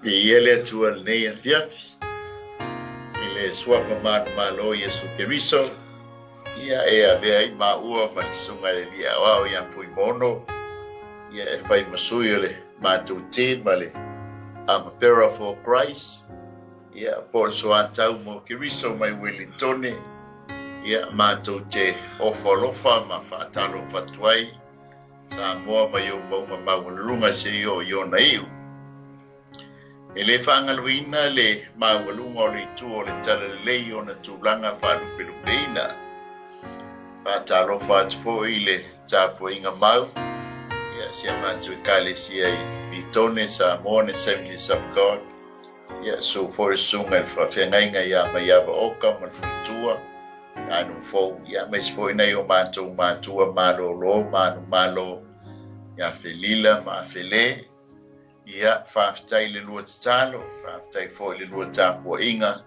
Viia le Atua i lenei afiafi i le suafa manumalo o Iesu Keriso, ia e avea ai maua ma le Susuga i le Alii Aoao ia Fuimaono, ia e fai ma sui o le matou team a le Amapera for Christ, ia po o le Soatau mo Keriso mai Uelintone, ia matou te ofo alofa ma faatalofa atu ai Samoa mai ou mauga maualuluga seia oo i ona iu. E le faagaloina le maualuga o le itu o le Talalelei i ona tulaga faalupelupeina. Faatalofa atu foi i le tapuaiga mau ia si a matou Ekalesia i Petone, Samoan Assemblies of God, ia susu foi le susuga i le faafeagaiga ia Maiava Oka ma le faletua, Anu fou, ia aemaise foi nai o matou matua malolo, manumalo ia Felila ma Afele. Ia, faafetai i le lua tatalo, faafetai foi i le lua tapuaiga,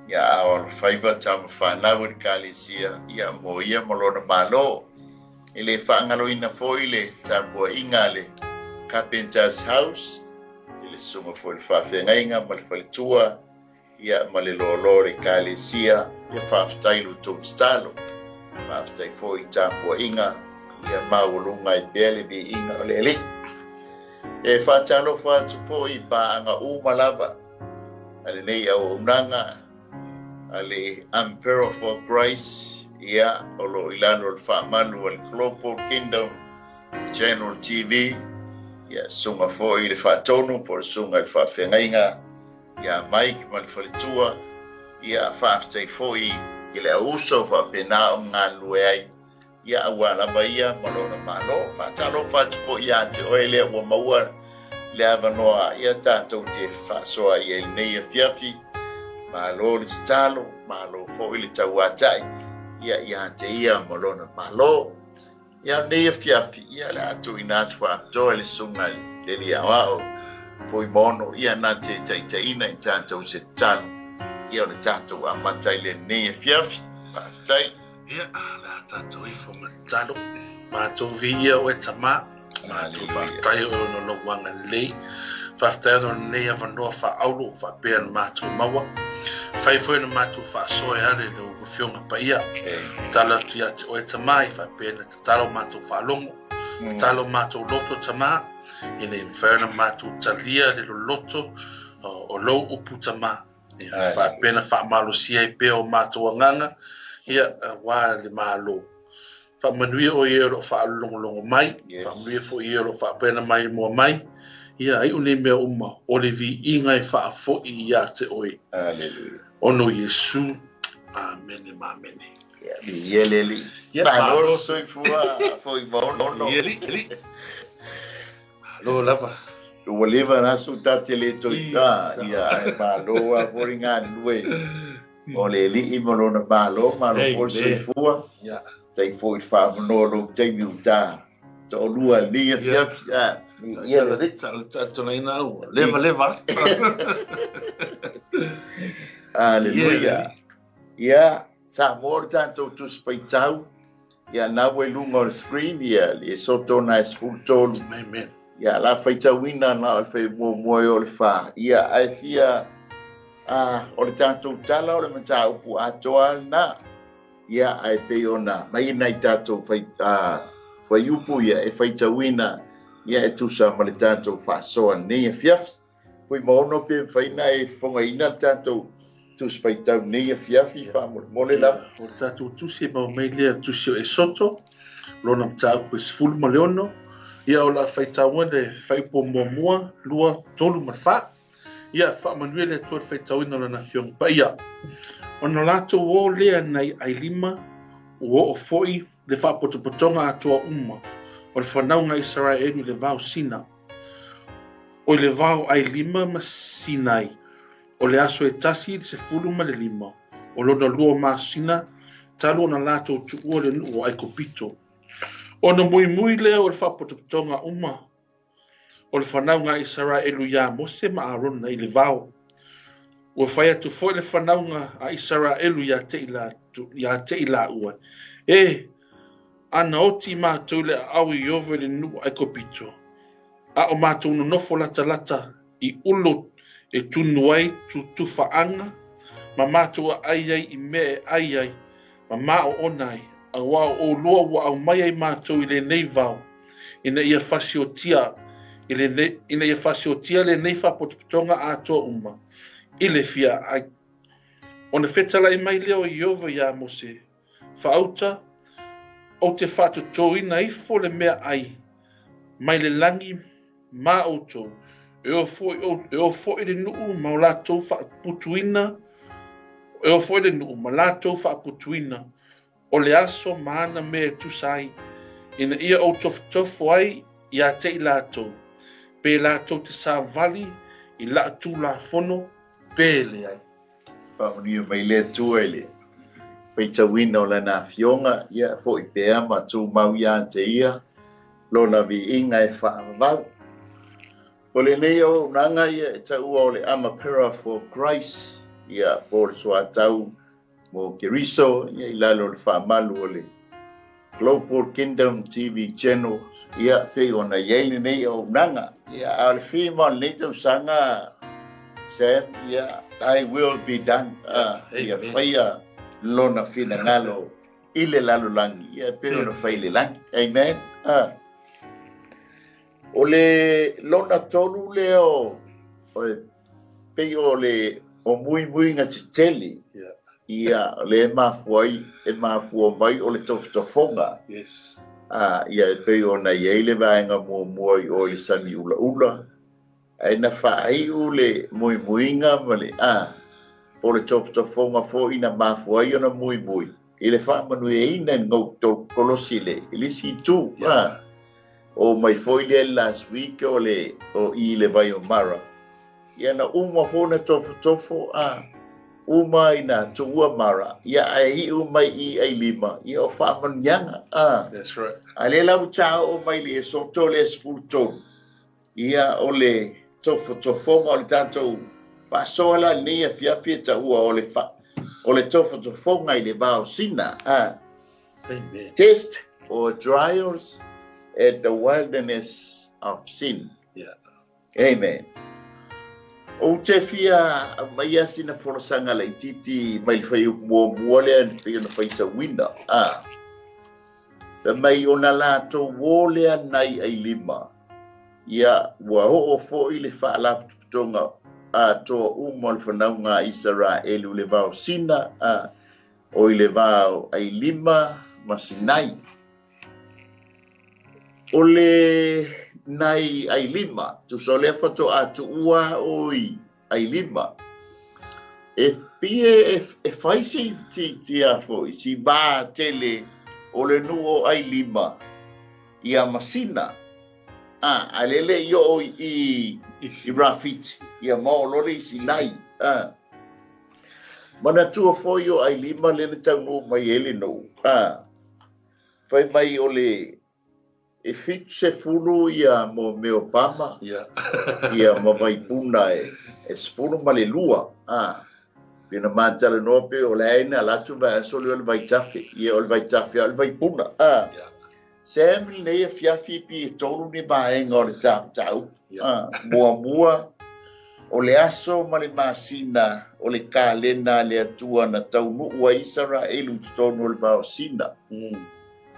ia ao alofaiva tama fanau i le Ekalesia, ia mo ia ma lona malo. E le faagaloina foi le tapuaiga a le Carpenter's House, i le susuga foi i le faafeagaiga ma le faletua, ia ma le loaloa o le Ekalesia, ia faafetai i lo outou tatalo. Faafetai foi i tapuaiga, ia maualuga ai pea le viiga o le Alii. E faatalofa atu foi i paaga uma lava a lenei auaunaga a le Emperor for Christ, ia o lo o i lalo o le faamalu a le Global Kingdom Channel TV, ia susuga foi i le faatonu po o le susuga i le faafeagaiga ia Mike ma le faletua, ia faafetai foi i le auuso faapena ona galulue ai, ia aua lava ia ma lona malo. Faatalofa atu foi ia te oe lea ua maua le avanoa ia tatou te faasoa i ai lenei afiafi. Malo le tatalo, malo foi le tauatai, ia ia te ia ma lona malo. Ia lenei afiafi, ia le a tuuina atu faapitoa i le susuga i le Alii Aoao Fuimaono, ia na te taitaiina i tatou se tatalo, ia o le tatou amata i lenei afiafi. Faafetai. Ia, o le a tatou ifo ma le tatalo. Matou viia oe Tama, matou faafetai oe ona o lou agalelei. Faafetai ona o lenei avanoa faaauro ua faapea ona matou maua. Fai foi ona matou faasoa e ala i lau Afioga Paia. Tatalo atu ia te oe Tama i faapea ona tatalo matou faalogo, tatalo matou loto Tama, ina ia mafai ona matou talia le loloto o lou upu Tama. Ia faapea ona faamalosia ai pea o matou agaga, ia, aua le Malo. Faamanuia oe i e o lo o faalogologo mai, faamanuia foi i e o lo o faapena mai mua mai. Ia, iu nei mea uma, o le viiga e faafoi ia te oe. Aleluia. Ona o Iesu. Amene ma amene. Ia, viia le Alii. Ia, Malo malo. le soifua Fuimaono. Viia le Alii. Malo lava. Ua leva na aso ta te le toe ta, ia, ae malo lava foi le galulue o le Alii ma lona malo, malo foi le soifua. Tai foi i le faavanoa o lou taimi ua ta toalua i lenei afiafi. Viia le Alii. Leva leva. Aleluia. Ia, Samoa le tatou Tusi Faitau. Ia, na ua i luga o le screen, ia, le Soto na e 13. Amen. Ia, la faitauina na o le fai muamua e o le 4. Ia, ae fia, o le tatou tala o le mataupu atoa lena. Ia, ae pei ona mai nai tatou fuaiupu ia e faitauina, ia e tusa ma le tatou faasoa nei afiafi. Fuimaono pe mafai na e fofogaina le tatou Tusi Faitau nei afiafi faamolemole lava. O le tatou tusi e maua mai lea tusi o Esoto, lona mataupu e 16, ia o le a faitau ai le fuaiupu muamua, 2, 3 ma le 4. Ia faamanuia le Atua i le faitauina o lana Afioga Paia. Ona latou o lea nai Ailima, ua oo foi le faapotopotoga atoa uma o le fanauga a Isaraelu i le vao Sina. O i le vao Ailima ma Sinai, o le aso e 1 i le 15 o lona lua masina talu ona latou tuua le nuu o Aikupito. Ona muimui lea o le faapotopotoga uma o le fanauga a Isaraelu iā Mose ma Arona i le vao. Ua fai atu foi le fanauga a Isaraelu ia te i laua, e, ana oti matou i le aao i Ieova i le nuu o Aikupito, a o matou nonofo latalata i ulo E tunu ai tutufaʻaga ma matou aʻai ai i mea e ʻai ai ma maoʻona ai, auā o ʻolua ua ʻaumai ai matou i lenei vao, ina ia fasiotia i lenei, ina ia fasiotia lenei faapotopotoga atoa uma i le fia ʻai. Ona fetalai mai lea o Ieova iā Mose, Faauta, ou te faatotōina ifo le mea ʻai mai le lagi ma ʻoutou, e o foi, e o foi le nuu ma o latou faaputuina, e o foi le nuu ma latou faaputuina o le aso ma ana mea e tusa ai, ina ia ou tofotofo ai ia te i latou, pe latou te savali i laʻu Tulafono pe leai. Faamanuia mai le Atua i le faitauina o Lana Afioga, ia foi pea ma tumau ia te Ia Lona viiga e faavavau. O lenei auaunaga ia e taua o le Armapera for Christ, ia po o le soatau mo Keriso, ia i lalo o le faamalu o le Global Kingdom TV Channel, ia pei ona i ai lenei auaunaga. Ia, a o le theme o lenei tausaga, Sam, ia, Thy will be done, ia faia lona finagalo i le lalolagi, ia pei ona fai i le lagi. Amen. O le lona tolu lea o, o pei o le o muimuiga tetele, ia le mafua ai, e mafua mai o le tofotofoga. Yes. Ia e pei ona i ai le vaega muamua i o i le sami ulaula, ae na faaiu le muimuiga ma le po le tofotofoga foi na mafua ai ona muimui i le faamanuiaina i le Kolosi le i le isi itu. O mai foi lea last week o le o i le vai o Mara. Ia na uma foi na tofotofo uma ina tuua Mara. Ia ae iu mai i Ailima, ia o faamanuiaga. That's right. A le lau tā o mai le Esoto le 13. Ia o le tofotofoga o le tatou faasoa la lenei afiafi e taua o le o le tofotofoga i le vao Sina. Amen. Test or trials at the wilderness of sin. Yeah. Amen. Ou te fia mai a sina folasaga laitiiti mai le fuaiupu muamua lea pei ona faitauina. Fai mai ona latou o lea nai Ailima, ia ua oo foi le faalapotopotoga atoa uma o le fanauga a Isaraelu i le vao Sina, o i le vao Ailima ma Sinai. O le nai Ailima, tusa o lea faatoa tuua o i Ailima, e pie e fai si tia foi, si vā tele o le nuu o Ailima ia Masina. A lele i o i Rafiti, ia ma o lole i Sinai. Manatua foi o Ailima le na taunuu mai ai le nuu. Fai mai o le e 70 ia mo mea o pama, ia ma vaipuna e 12. Pina mātala noa pe o le aina latu vai aso le o le vaitafe, ia o le vaitafe o le vaipuna. Sam lenei afiafi pi e tolu ni vaega o le tāu. Muamua o le aso ma le masina o le kalena le Atua na taunuu ai Isaraelu i totonu o le vao Sina.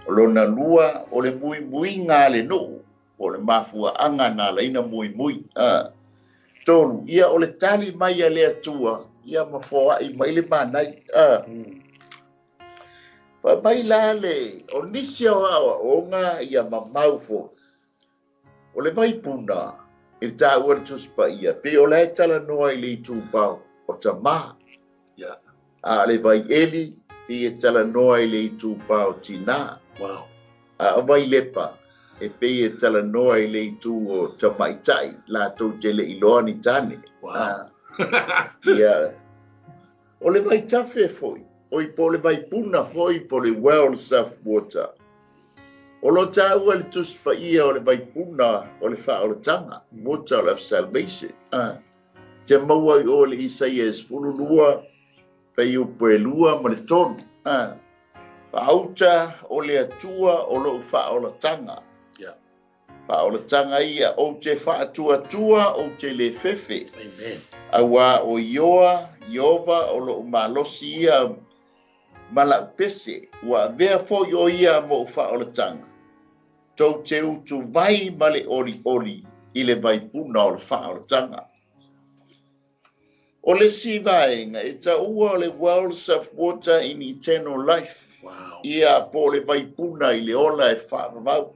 O lona lua o le muimuiga a le nuu, po o le mafuaaga na alaina muimui. Tolu, ia o le tali mai a le Atua, ia ma foai mai le manai. Fa mai la le o nisi o aoaoga ia mamau foi. O le vaipuna i le tāua le Tusi Paia, pe o la e talanoa i le itupao o tamā. Yeah. A le vai eli, pe e talanoa i le itupao tinā. Wow. A o vai lepa, e pe e talanoa i le itu o tamaitai, latou te le iloa ni tane. Wow. Ia. O le vaitafe foi, o i po le vaipuna foi po le wells of water. O lo tāua le Tusi Paia o le vaipuna o le faaolataga, water of salvation. Te maua i o le Isaia e 12, fuaiupu e 2 ma le 3. Faauta o le Atua o lou faaolataga. Yeah. Faaolataga ia ou te faatuatua ou te le fefe. Amen. Auā o Ioa, Ieova o lou malosi ia ma lau pese, ua avea foi o ia ma ou faaolataga. Tou te utuvai ma le olioli i le vaipuna o le faaolataga. O le isi vaega e taua o le wells of water in eternal life. Wow. Ia po o le vaipuna i le ola e faavavau.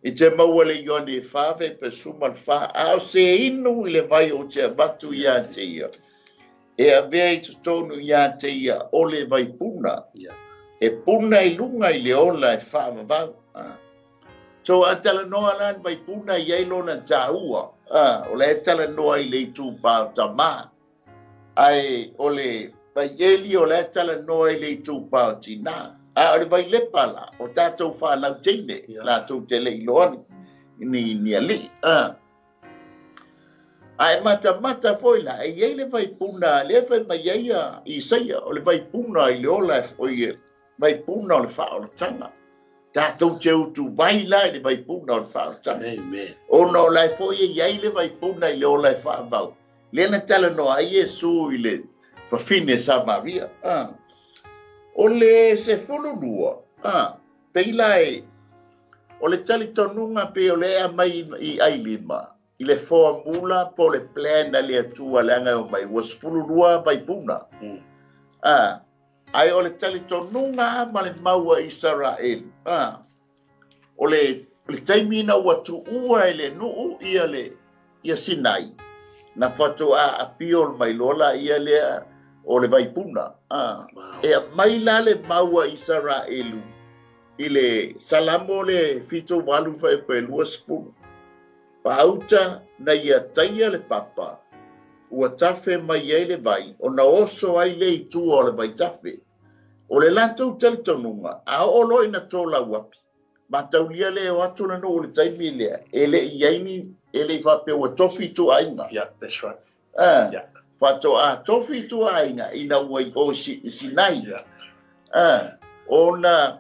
I te maua le Ioane e 4:14, a o se inu i le vai o te avatu ia te ia. E avea i totonu ia te ia o le vaipuna. Yeah. E puna i luga i le ola e faavavau. So a talanoa la le vaipuna i ai lona taua. O le e talanoa i le itupa o tamā. Ae o le vaieli o le e talanoa i le itupa o tinā. A o le vailepa la, o tātou whanau teine, Yeah. lātou te le iloani, ni ali'i. A e matamata foi la, e iai le vaipuna, lea fai mai ai a Isaia, o le vaipuna i le ola e foi e, vaipuna o le faaolataga. Tātou te utu vai la i le vaipuna o le faaolataga. Amen. Ona o la e foi e iai le vaipuna i le ola e faavau. Lea na talanoa ai Iesu i le fafine Samaria. O le 12, peila e, o le talitonuga pe o le ea mai i ailima, i le formula po le plan a le Atua leaga e o mai, ua 12 vaipuna. Ai o le talitonuga ma le maua Israel. O le taimi na ua tuua e le nuu ia le ia Sinai. Na fatoa apio mai lola ia lea o le vaipuna. Wow. E mai la le maua Israelu i le Salamo le 78 faepe 20. Pauta na ia taia le papa, ua tafe mai ai le vai, ona oso ai le itua o le vai tafe. O le latou talitonuga, a oo loa ina tō lau api. Mataulia le o atu le nuu o le taimi lea, e le i ai ni, e le i faapea ua tofi tuaiga. Yeah, that's right. Yeah. Fatoa tofi tuaiga ina ua i o Sinai. Yeah. Ona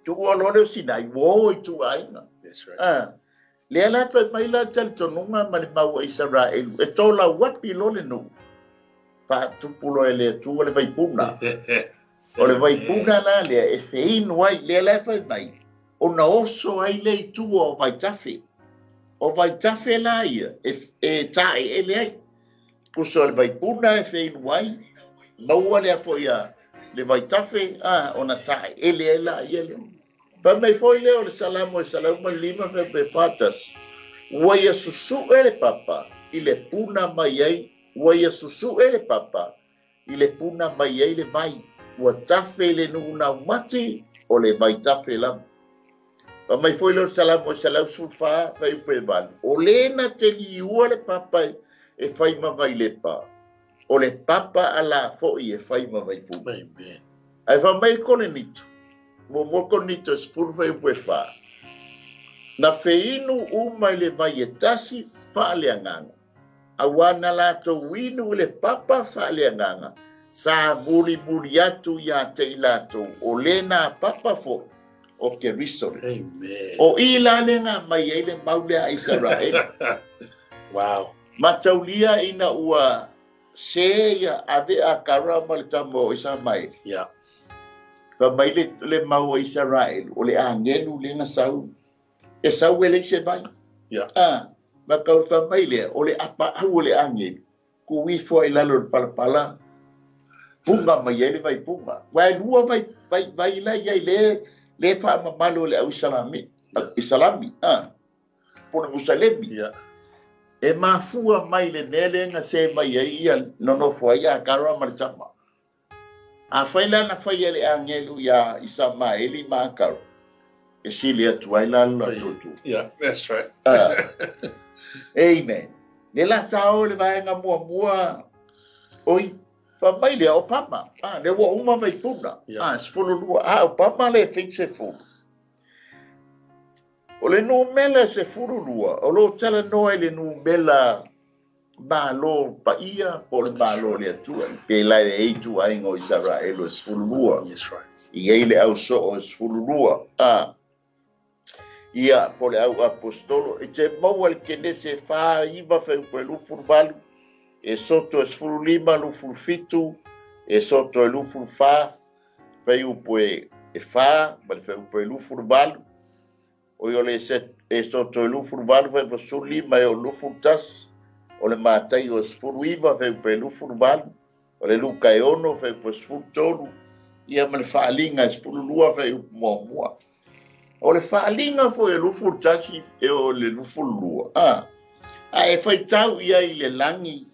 tuua loa le o Sinai, ua o i tuaiga. That's right. Lea la fai mai la talitonuga ma le maua Israelu, e tō lau api lo le nuu. Faatupu loa e le Atua le vaipuna. O le vaipuna la lea e feinu ai, lea la fai mai, ona oso ai le itua o vaitafe. O vaitafe la ia, e tae ele ai. Kuso le vaipuna e feinu ai, maua lea foi a le vaitafe, ona tae ele ai la ia lea. Fai mai foi lea o le Salamo e 105 fai pe fatas. Ua ia susue le papa i le puna mai ai, ua ia susue le papa i le puna mai ai le vai. Ua tafe le nuu naumati o le vaitafe lava. Fai mai foi lea o le Salamo e 114 fai pe valu. O lena te liua le papa e fai ma vailepa. O le papa ala foi e fai ma vaipuna. Amen. Ai fai mai Korinito. Mo mo Korinito 10 fai pe fa. Na feinu uma i le vai e tasi faaleagaga. Auā na latou inu i le papa faaleagaga. Sa mulimuli atu ia te i latou. O lena papa foi o Keriso. Amen. O i la lenga mai ai le maule a Israel. Wow. Mataulia ina ua se ia ave a kara ma le tama o Isamaeli. Yeah. Fa mai le mau o Israel, o le angelu lenga sau. E sau e le se vai. Yeah. Ma kau fa mai le, o le apa au o le angelu. Ku ifo ai lalo le palapala. Punga mai ai le vai punga. Vai lua vai, vai, vai la ia i le, le fa mamalo le au Isalami. Isalami, Pona Musalemi. Yeah. E mafua mai le mea le nga se mai ai ia nonofo ai a kara ma le tama. A fai la na fai e le angelu ia Isamaeli ma Akaro. E sili atu ai la la tutu. Yeah, that's right. Amen. Le la tao le vaenga mua mua oi fa mai le o pama. Le ua uma mai puna. Yeah. 12. O pama le fixe fulu. O le numela 12, o lo tala noa i le numela malo paia, po le malo le atua. Pe lai le eitu ainga o Israel o 12. Yes, right. I ei le au so o 12. Ia po le au apostolo e te maua le Kenese 4 9 fuaiupu e 28, Esoto e 15 27, Esoto e 24 fuaiupu e 4 ma le fuaiupu e 28. O i o le Esoto e 28 fuaiupu 15 e o 21, o le Mataio e 19 fuaiupu e 28, o le Luka e 6 fuaiupu e 13, ia ma le Faaliga e 12 fuaiupu 1. O le Faaliga foi e 21 e o le 22. A e faitau ia i le lagi,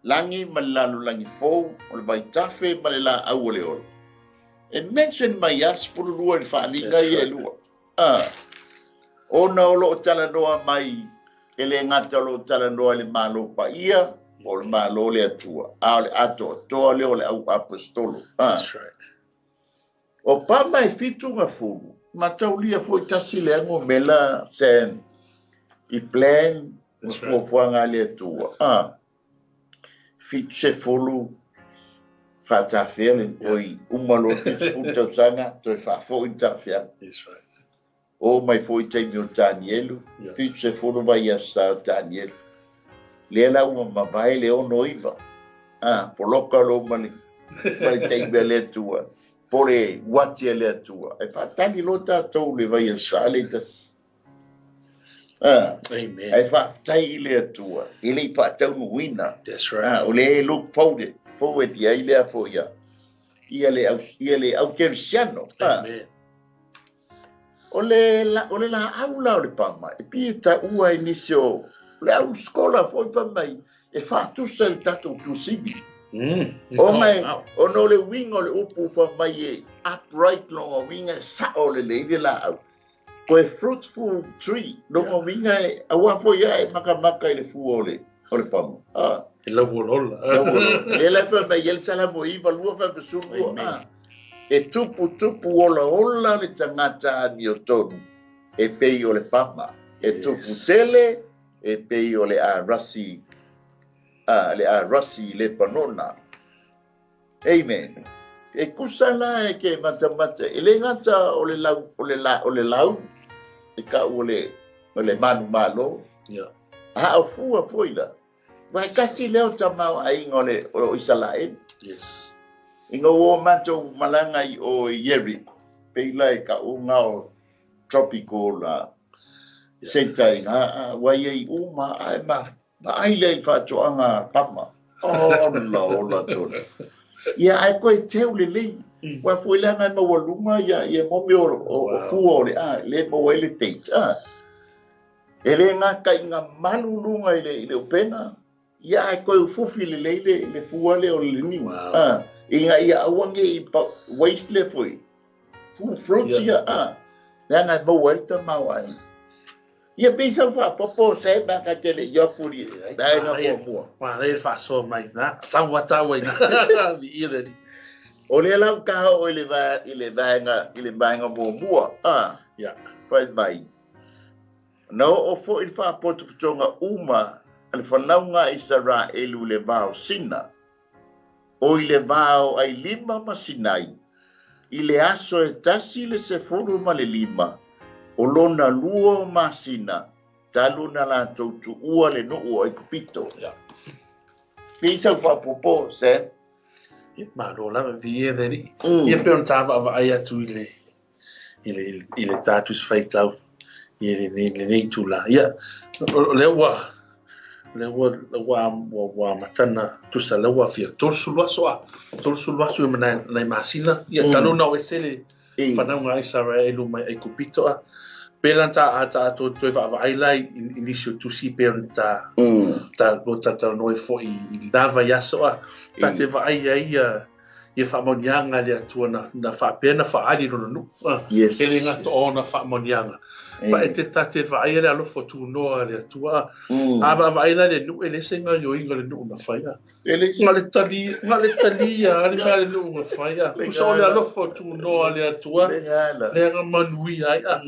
lagi ma le lalolagi fou, o le vaitafe ma le laau o le ola. E mention mai a 12 i le Faaliga ia e lua. Ona o loo talanoa mai e le gata o loo talanoa i le Malo paia, o le Malo le Atua, a o le atoatoa lea o le au apostolo. That's right. O pama e 70, mataulia foi tasi le ago mela Sam i plan ma That's right. fuafuaga a le Atua. 70 faatafea le oi uma loa 70 tausaga toe faafo'i le taafiaga. That's right. O mai foi taimi o Tanielu, 70 vaiaso o Tanielu. Lea la ua mavae le 69. Poloka lo ma le taimi a le Atua. Po le uati a le Atua. E faatali loa tatou le vaiaso le tasi. Amen. Ai faafetai i le Atua e le i faataunuuina. That's right. O le look forward i ai lea foi ia. Ia le au, ia le au kerisiano. Amen. O le la au la o le pama, e pie ta ua i nisi o le au skola foi fa mai, e faatusa le tatou tusivi. O mai, o no le winga o le upu fa mai e upright longa winga e sa o le leile la au. Ko e fruitful tree, longa winga e aua foi ia e makamaka i le fua o le pama. E lau olola. Lau olola. Le la fa mai el sala mo iwa lua fa pesulu. Amen. E tupu tupu ola ola le tangata ani o tonu. E pei o le pama. E tupu tele, e pei o le arasi, le arasi le panona. Amen. E kusa la e ke mata mata. E le ngata o le lau, o le la, o le lau, e ka o le, o le manu malo. A o fua foi la. Vai kasi leo tamau ai ngole o Israel. Yes. Inga o matou malanga i o Jericho. Peila e ka unga o tropical la. Senta i ngā wai ei uma ai ma ai le whatoanga pama. Oh, la, ola tonu. Ia ai koe teu le lei. Wai fui le ngai maua lunga ia, ia momi o fua o le a, le maua ele teit. E le ngā kai ngā malu lunga i le upenga. Ia ai koe ufufi le lei le fua le o le niu. Wow. Inga ia auange i waste le fui. Fu fruits ia. Le ngai maua ele ta mau ai. Ia pisa fa popo se ba ka tele yo puri. Dai nga mo mo. Wa le fa so mai na. Sa wa ta wa na. Mi i le ni. O le lau ka o le va i le va nga i le va nga mo mo. Fai mai. No o fo il fa poto tonga uma al whanaunga Israelu le vao sina. O i le vao ai lima ma Sinai. I le aso e tasi le sefulu ma le lima. O lona lua ma sina, talu na la tautu ua le nuu o Aikupito. Pisa whapopo, se? Ia, malo lava, vi e le ni. Ia pe ona tāva ava ai atu i le tātu se whaitau, i le nei, le nei tūla. Ia, o le ua, le ua, le ua, ua, ua matana, tusa le ua fia, tolu sulu aso a, tolu sulu aso e mana nai masina. Ia, talu na o ese le whanaunga Israelu mai Aikupito a. Pēlā tā a tā tō toi wha ai lai i nisi o tusi pe ona tā, tā lo tā tā noi fo i lava i aso a. Tā te wha ai ai ia, ia wha maunianga le atua na wha pēna wha ali rono nu. Yes. E le ngā tō ona wha maunianga. Pa e te tā te wha ai le alofo tū noa le atua. A wha ai lai le nu e le se ngā yo inga le nu na whaia. E le Ngā le tali, ngā le tali ia, ngā le mea le nu na whaia. Le Usa o le ngā la. alofo tū noa le atua. Le ngā la. Le ngā manui ai a.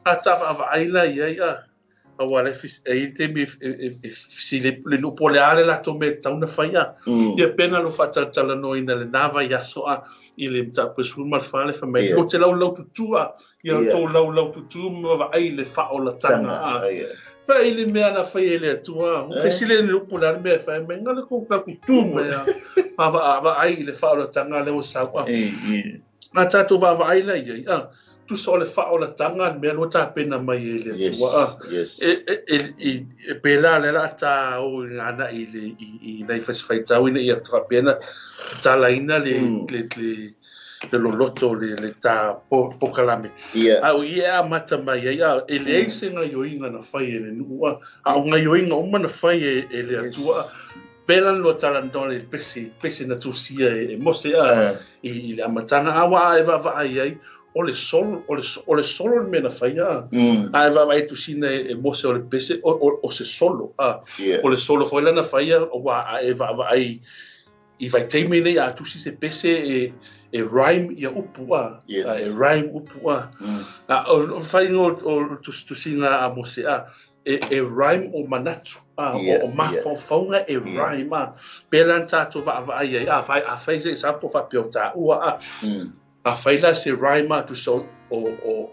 A tā wha ai lai ai a. Aua le e i taimi e fesili le nuu po o le a le latou mea e tatau ona faia. Ia pe na lo faatalatalanoaina i lena vaiaso a i le mataupu e 14 le fai mai, ou te laulaututu a, ia outou laulaututu ma vaai i le faaolataga a. Vaai i le mea na fai e le Atua. Ua fesili le nuu po o le a le mea e fai mai, na le tou taututu mai a, ma vaai i le faaolataga lea ua sau a. A tatou vaavaai la i ai, a, tusa o le faaolataga le mea lua tapena mai e le Atua. A, e pēlā le la tā o i ngā i le i nei whasiwhaitau ina ia faapena tatalaina le le loloto le tā pokalame. A o ia e amata mai ai, a, e leai se gaioiga na fai e le nuu, a, a o gaioiga uma na fai e le Atua, a, pēlā le lua talanoa le pese, pese na tusia e Mose a, i le amataga, a ua a e vaavaai ai, o le solo, o le solo le mea na fai a. A e vaavaai tusina e Mose o le pese, o se solo a. O le solo foi la na fai a, ua a e vaavaai i vaitaimi nei a tusi se pese e rhyme ia upu a. E rhyme upu a. A o fai ngo o tusinga a Mose a. E rhyme o manatu, a, o mafaufauga e rhyme, a. Pēlā na tātou vaavaai ai, a, a fai se example faapea o tāua, a. A fai la se rhyme a tusa o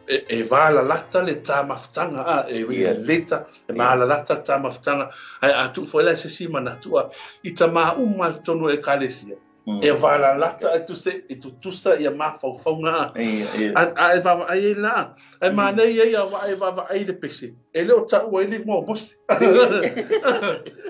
e vālalata le tā mafutaga, a, e leta, e mālalata le tā mafutaga, ai a tuu foi la se si manatu, a, i ta mā uma le tonu e kalesia. E valalata e tuse e tutusa ia mafaufauga a. A e vaavaai ai la. Ai manaia ia a wa e vaavaai le pese. E le o taua ai le igoa o Mose.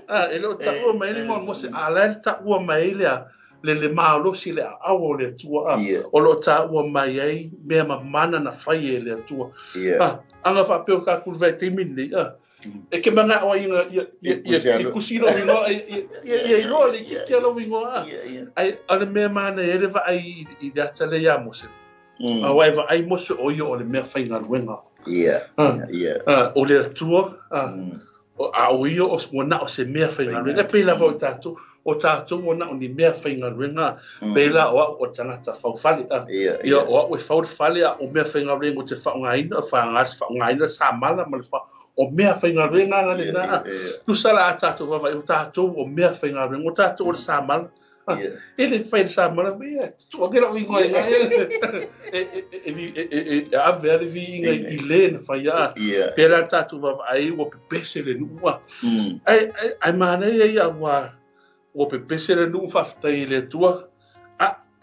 A e le o taua mai ai le igoa o Mose. A la e taua mai ai lea le malosi le aao o le Atua a. O lo o taua mai ai mea mamana na fai e le Atua. A aga faapea o tatou i le vaitaimi lenei a. E ke manga o ia ia ia i kusi lo ingoa ia ia iloa le itiiti lo ingoa ai o le mea mana e le vaai i le ata le ia Mose. A wai vaai Mose o ia o le mea faigaluega. O le Atua a o ia o ua na o se mea faigaluega. E pei lava o tatou, o tatou ua na o ni mea faigaluega, pēlā o au o tagata faufale. Ia o au e fau le fale a o mea faigaluega o te faaaogaina, faaaogaina samala ma le fa, o mea faigaluega nga le na. Tusa la a tatou vaavaai, o tatou o mea faigaluega, o tatou o le samala. E le fai le samala, ia, tua ke lau ingoa e ave a le viiga i le na fai a. Pēlā tatou vaavaai ua pepese le nuu a. Ai manaia ia ua pepese le nuu faafetai i le Atua.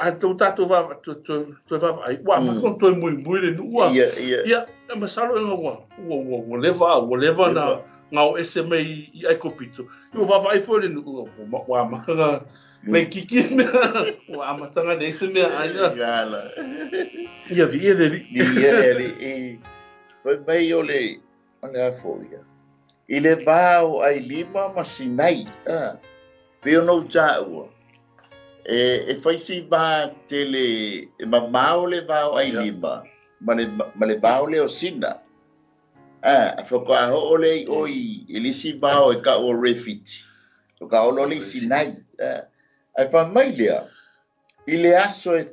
A tou tatou toe vaavaai, ua amata ona toe muimui le nuu a. Ia, masalo e ua leva na ngao ese mai i Aikopito. Ua vaavaai foi le nuu, ua amata na nei kiki mea, ua amata na nei se mea ai. Ia vi e le li. Ia le li. Fai mai o le a foi ia. I le va o Ailima ma Sinai, pe ona o tāua. E fai si va tele, e mamao le va o Ailima, ma le va o le o Sina. A whakaho o le oi, e lisi va o e ka o Refiti. O ka olo le Sinai. Ai wha mai lea, i le aso e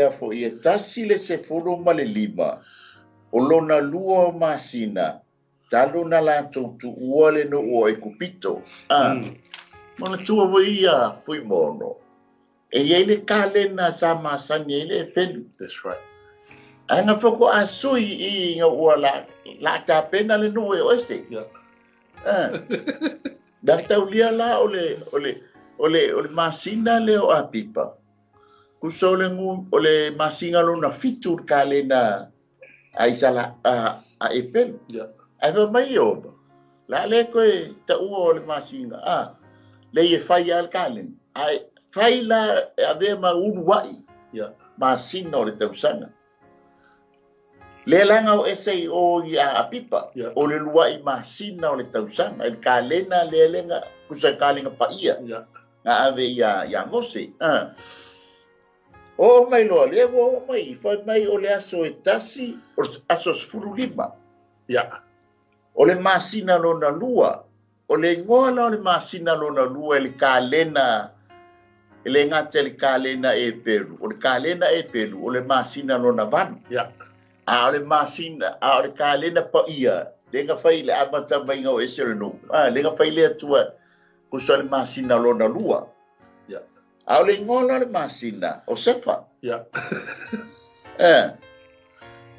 a fo i e tasi le sefulu ma le lima, o lona lua o masina, talo na latou tuua le no o e kupito. Mana tua voi ia fui mono. E iai le kalena sa masani e le e pelu. That's right. Ai ngā whako a sui i ngā ua la tāpena le no e oese. Nā taulia la o le masina le o Apipa. Kusa o le masinga lona fitu le kalena a isala a e pelu. Ai wha mai oba. La le koe ta ua o le masinga. Le e whai a le kalena. Ai whai la e avea ma uluai. Masina o le tausanga. Le langa o ese o i a Apipa. O le luai masina o le tausanga. El kalena le lenga kusa kalenga pa ia. Nga ave ia Mose. O mai loa, le o mai, whai mai o le aso e tasi, o aso 15. O le masina lona lua, o le ingoa la o le masina lona lua e le kalena, e le ngata le kalena e Peru. O le kalena e Peru, o le masina lona valu. A o le masina, a o le kalena pa ia, Le ga fai le amata mai o ese le nu. Le ga fai le atua kusa le masina lona lua. Yeah. A o le igoa le masina o Sefa. Yeah.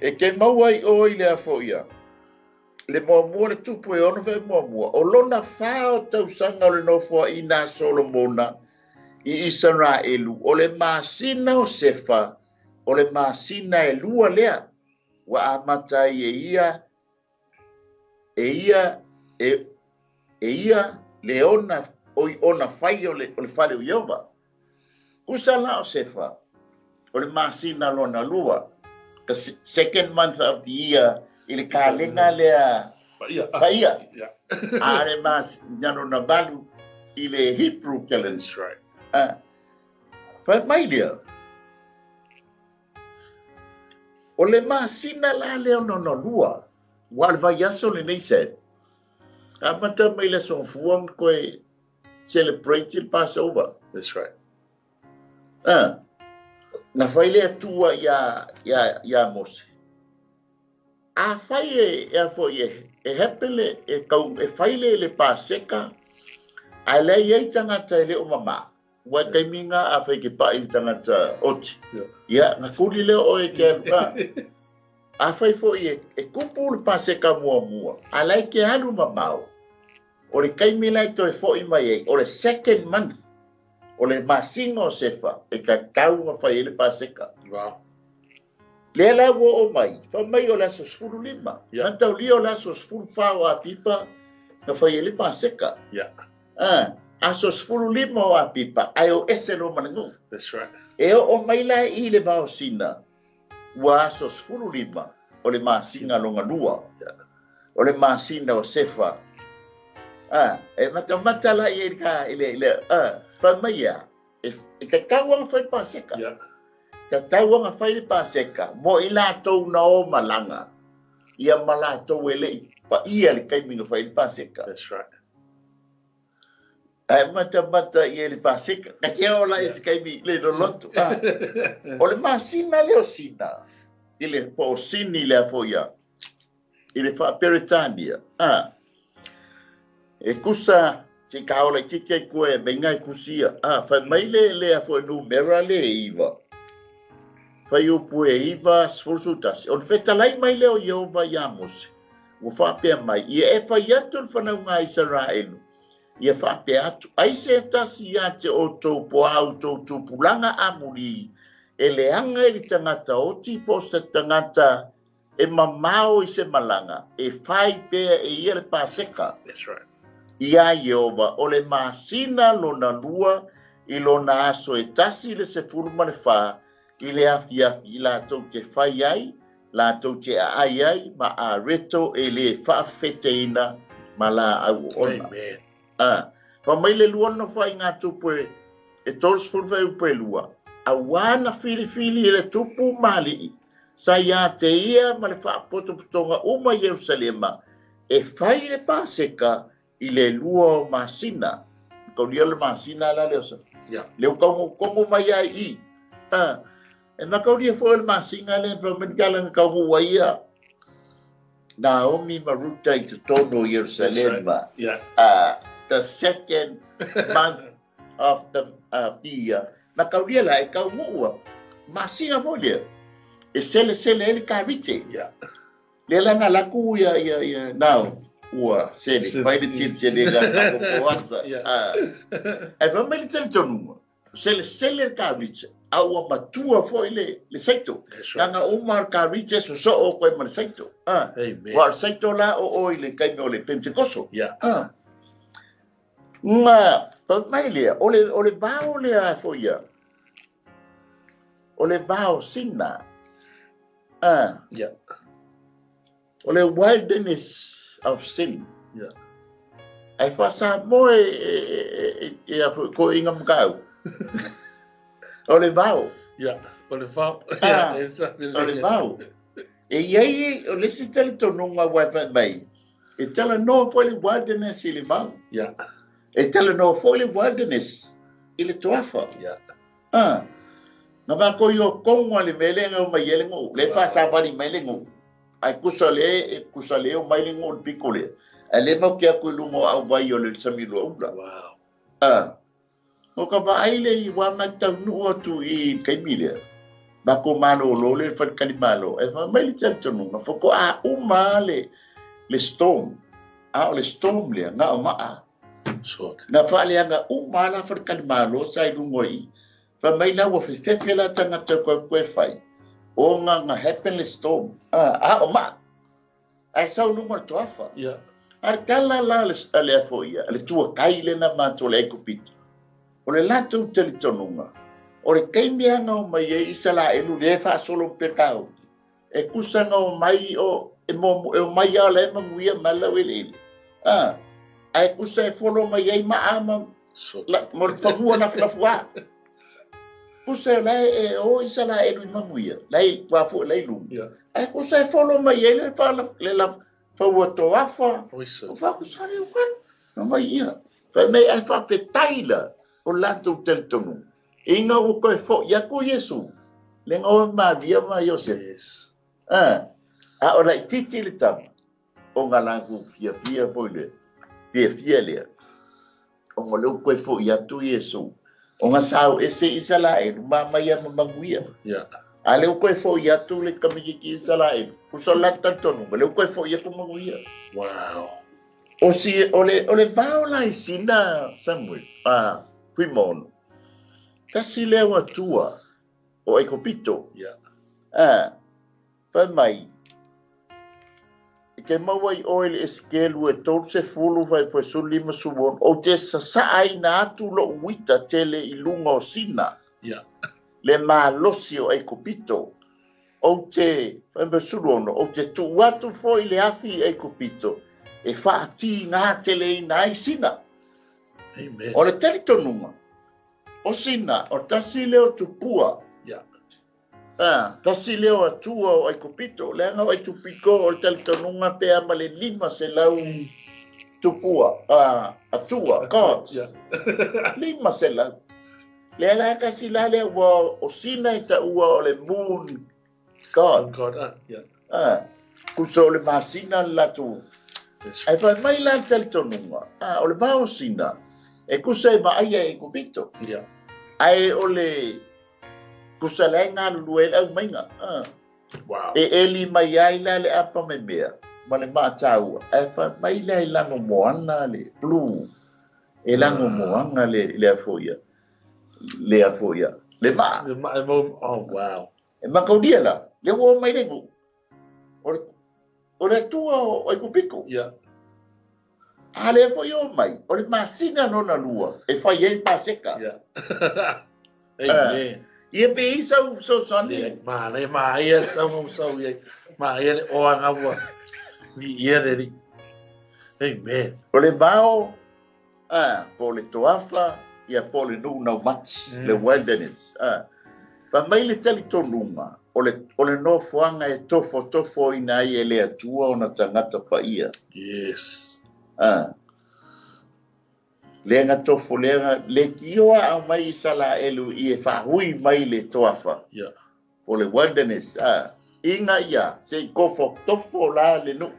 E ke maua i o i le afo ia. Le muamua le tupu e ono fe muamua. O lona whao tausanga o le nofoa i nā Solomona i Israelu. O le masina o Sefa, o le masina e lua lea. Ua amata ai e ia, e ia, e, e ia le ona, oi ona fai o le fale o Iova. Kusa la o Sefa, o le masina lona lua. The second month of the year, i le kalenga lea paia. Paia. Yeah. A le masina lona valu i le Hebrew calendar. That's right. Fai mai lea. O le masina la lea lona lua, ua le vai aso le nei se. A mata mai le son fuang koe celebrate le Passover. That's right. Na fai lea tua ia Mose. A fai e a foi e hepele e kau e fai le Paseka a le iai tangata e le o mama. Ua kaiminga a fai ke pai tangata oti. Ia na kuli leo o e ke aluka. A fai foi e kupu le Paseka mua mua. A lai ke alu mamao. O le kaimila e toe foi mai ei. O le second month. O le masinga o Sefa. E ka taunga fai e le Paseka. Wow. Le la ua o mai. Fa mai o le aso 15. Yeah. Mantau lia o le aso 14 o Apipa. Na fai e le Paseka. Yeah. Aso 15 o Apipa. Ai o ese lo manangu. That's right. E o mai la i le vaosina. Ua aso 15 o le masinga longa lua. Yeah. O le masina o Sefa. E mata la i ka ile ile fa mai ia e ka tauanga fai Paseka. Yeah. Ka tauanga fai le Paseka mo i latou na o malanga. Ia malatou e le pa ia le kaiminga fai le Paseka. That's right. Ai mata ia le Paseka. Ka ke ola e se kaimi le loloto. O le masina le o sina. I le po sini le afoia. I le fa Peretania. E kusa te kaola ki ke koe venga e kusia. Fai mai le le afo nu mera le iwa. Fai upu e iwa sfulsutasi. O le fetalai mai leo Iehova ia Mose. Ua faapea mai. Ia e fai atu le whanau Israelu. Ia faapea atu. Ai se tasi ia te o tau poau tau tupulanga amuri. E leanga e le tangata oti po se tangata e mamao i se malanga. E fai pea e ia le Paseka. That's right. Ia Iehova, o le masina lona lua i lona aso e tasi le sefulu ma le wha i le afiafi i latou te fai ai, latou te aai ai, ma a reto e le whaafeteina ma la au ona. Amen. Fa mai le lua no whai ngā tupu e 30 whai upe lua. A wana whiriwhiri i le tupu mali sa ia te ia ma le whaapotopotonga uma Yerusalema e fai le Paseka i le lua o masina. Kaulia le masina la leo sa. Yeah. Leo kaungu mai ai i. E makaulia fo le masina le pamenikala nga kaungu waia. Naomi Maruta i te tono Yerusalema. Right. Yeah. The second month of the year. Makaulia la e kaungu ua. Masina fo lea. E sele sele ele karite. Yeah. Le langa laku ia ia ia now. Ua sele vai le tele sele la ko Yeah. E fa mai le tele tonu. Sele sele karite. A ua matua foi le saito. That's right. Nga uma karite so so o koe ma le saito. Amen. Wa saito la o o i le kaimi o le Pentekoso. Yeah. Nga fa mai le o le vao le a foi ia. O le vao sina. Yeah. O le wilderness of sin. Yeah. Ai fa sa mo e a ko inga mkau. O le vao. Yeah. O le vao. Yeah, exactly. O le vao. E iai o le si tele tonunga wa fa mai. E tele no fo le wilderness i le vao. Yeah. E tele no fo le wilderness i le tuafa. Yeah. Nga ba ko yo kongwa le mele nga mai ele ngo. Le fa sa bali mai le ngo. Ai kusa le e kusa le o mai le ngol piko le. Ai le mau ke aku i lunga o au vai o le sami lua ula. Wow. Ah. O ka vaai le i wā mai tau nuu atu i kaimi lea. Ma ko malo lo le whalikali malo. E wha mai le talitonuga. Foko a uma le storm. A o le storm lea, ngā o maa. Sort. Ngā whaaleanga uma la whalikali malo sa i lunga i. Wha mai la ua fefefe la tangata koe koe whai. O ngā happen le storm. A o maa. Ai sau lunga le toafa. Yeah. A le tala la le le afo ia, le tua kai le na mātou le Aikupito. O le latou talitonuga, o le taimi aga o mai ai Isalaelu le faasolo pekau. E kusa o mai o e mo e o mai a le manuia ma la wele. Ah, ai kusa e folo mai ai ma ama Sort. la mo le fagua na flafua. Kusa la e o Isalaelu i manuia, la i wa fo la i lunga. Yeah. Ai kusa e folo mai ai le fa le la fa ua toafa. Oi so. O fa kusa le ukan. Na mai ia. Fa mai ai fa petaila o latou talitonuga. Inga ua koe fo ia ku Iesu. Le ngā ma via ma Iosef. Yes. Ah. A o la titi le tama. O ngā langu fia fia po le. Fia fia lea. O ngā leu koe fo ia tu Iesu. O ngā sao ese Isalaelu ma mai ia mamanguia. Yeah. A leu koe fo ia tu le kamiki ki Isalaelu. Puso la talitonuga. Leu koe fo ia ku manuia. Wow. O si o le vao la i sina Samuel. Ah, Fuimono. Tasi lea atua o Aikupito. Yeah. Ah, fai mai. Ke maua i oe le eskelu e tolu se fulu fai po sulu lima suon. O te sasa ai na atu lo uita tele i lunga o sina. Yeah. Le malosi o Aikupito. O te, fai po sulu ono, o te tu atu fo i le afi i Aikupito. E whaati ngā tele i nā i sina. Amen. O le talitonuga. O sina, o tasi leo tupua. Yeah. Ah, tasi leo atua o Aikupito. Le anga o Aikupito o le talitonuga pe ama le 500 tupua. Ah, atua, gods. Yeah. 500. Le ala kasi la lea ua o sina i ta ua o le moon god. God. Ah, yeah. Ah, kuso o le masina le latu. That's Ai fai mai la talitonuga. Ah, o le vao sina. E kusa e vaai e Aikupito. Yeah. Ai o le kusa le ngā lulu e au mainga. Ah. Wow. E eli mai ai la le apa me mea. Ma le mātāua. Ai fai mai la i lango moana le blue. E lango moana le afoia. Le afoia. Le maa. Oh, wow. E makaudia la. Le ua mai lengu. O le atua o Aikupito. Yeah. A le foi o mai, o le masina nona lua, e fai e paseka. Yeah. Amen. Ia pe i sau so sani. Yeah. Ma le ma ia sau mau sau ia. Ma ia le o anga ua. Vi ia le ri. Amen. O le vao, ah, po le toafa, ia po le nuu nau mati, le wilderness. Ah. Fa mai le talitonuga, o le nofoaga e tofo tofo ina ai e le atua ona tagata paia. Yes. Ah. Le nga tofo le nga le kioa au mai Isalaelu i e whahui mai le toafa. Yeah. Po le wilderness. Ah. Inga ia, se kofo tofo la le nu.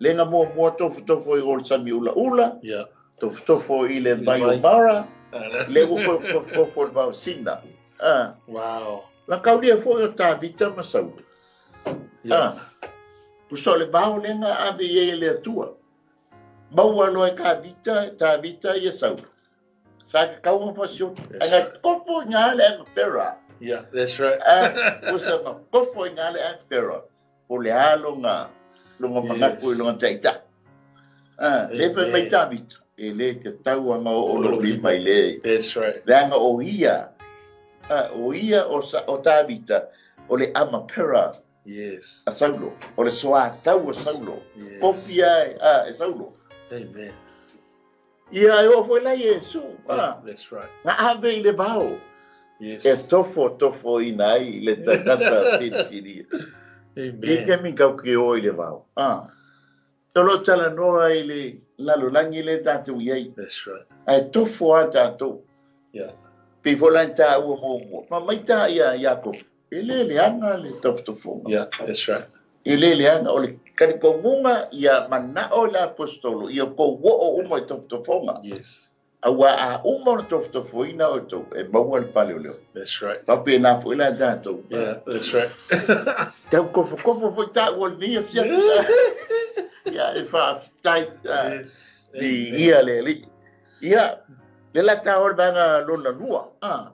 Le nga mua mua tofo tofo i ol sami ula ula. Yeah. Tofo tofo i le vai o vai. Mara. Le uko kofo le vao sina. Ah. Wow. La kaulia fo i o Tāvita ma Saulu. Yeah. Ah. Puso le vao le nga ave i e le atua. Maua loa e ka Tāvita i e Saulu. Sa ka kaunga fasio. That's Anga right. kofo i ngā le anga pera. Yeah, that's right. Ah, puso nga kofo i ngā le anga pera. Po le alo ngā lunga Yes. mangaku i lunga taita. Ah, le whai mai Amen. Tāvita. E le te tau anga o lo lima i le. That's right. Le anga o ia. Ah, o ia o, o Tāvita. O le ama pera Yes. a Saulo. O le soa tau a Saulo. Yes. Kofia e, e Saulo. Amen. Ia e o foi la Iesu. Ah, That's right. ngā ave i le vao. Yes. E tofo tofo ina ai le tagata whiriwhiria. Amen. I ke mi kau ke o i le vao. Ah. Tolo tala noa i le lalolangi le tātou iai. That's right. Ai tofo a tātou. Yeah. Pe fola tā ua mua mua. Ma mai tā ia Iakob. E le le anga le tofotofonga. Yeah, that's right. I le leaga o le talitonuga ia mana'o i le aposetolo ia outou o'o uma i tofotofoga. Yes. Auā a uma ona tofotofoina outou, e maua le pale o le ola. That's right. Faapena foi la tatou. Yeah, that's right. Tau kofokofo foi tāua i lenei afiafi. Ia, e faafetai. Yes. Viia le Alii. Ia, le la tāua o le vaega lona lua. Ah.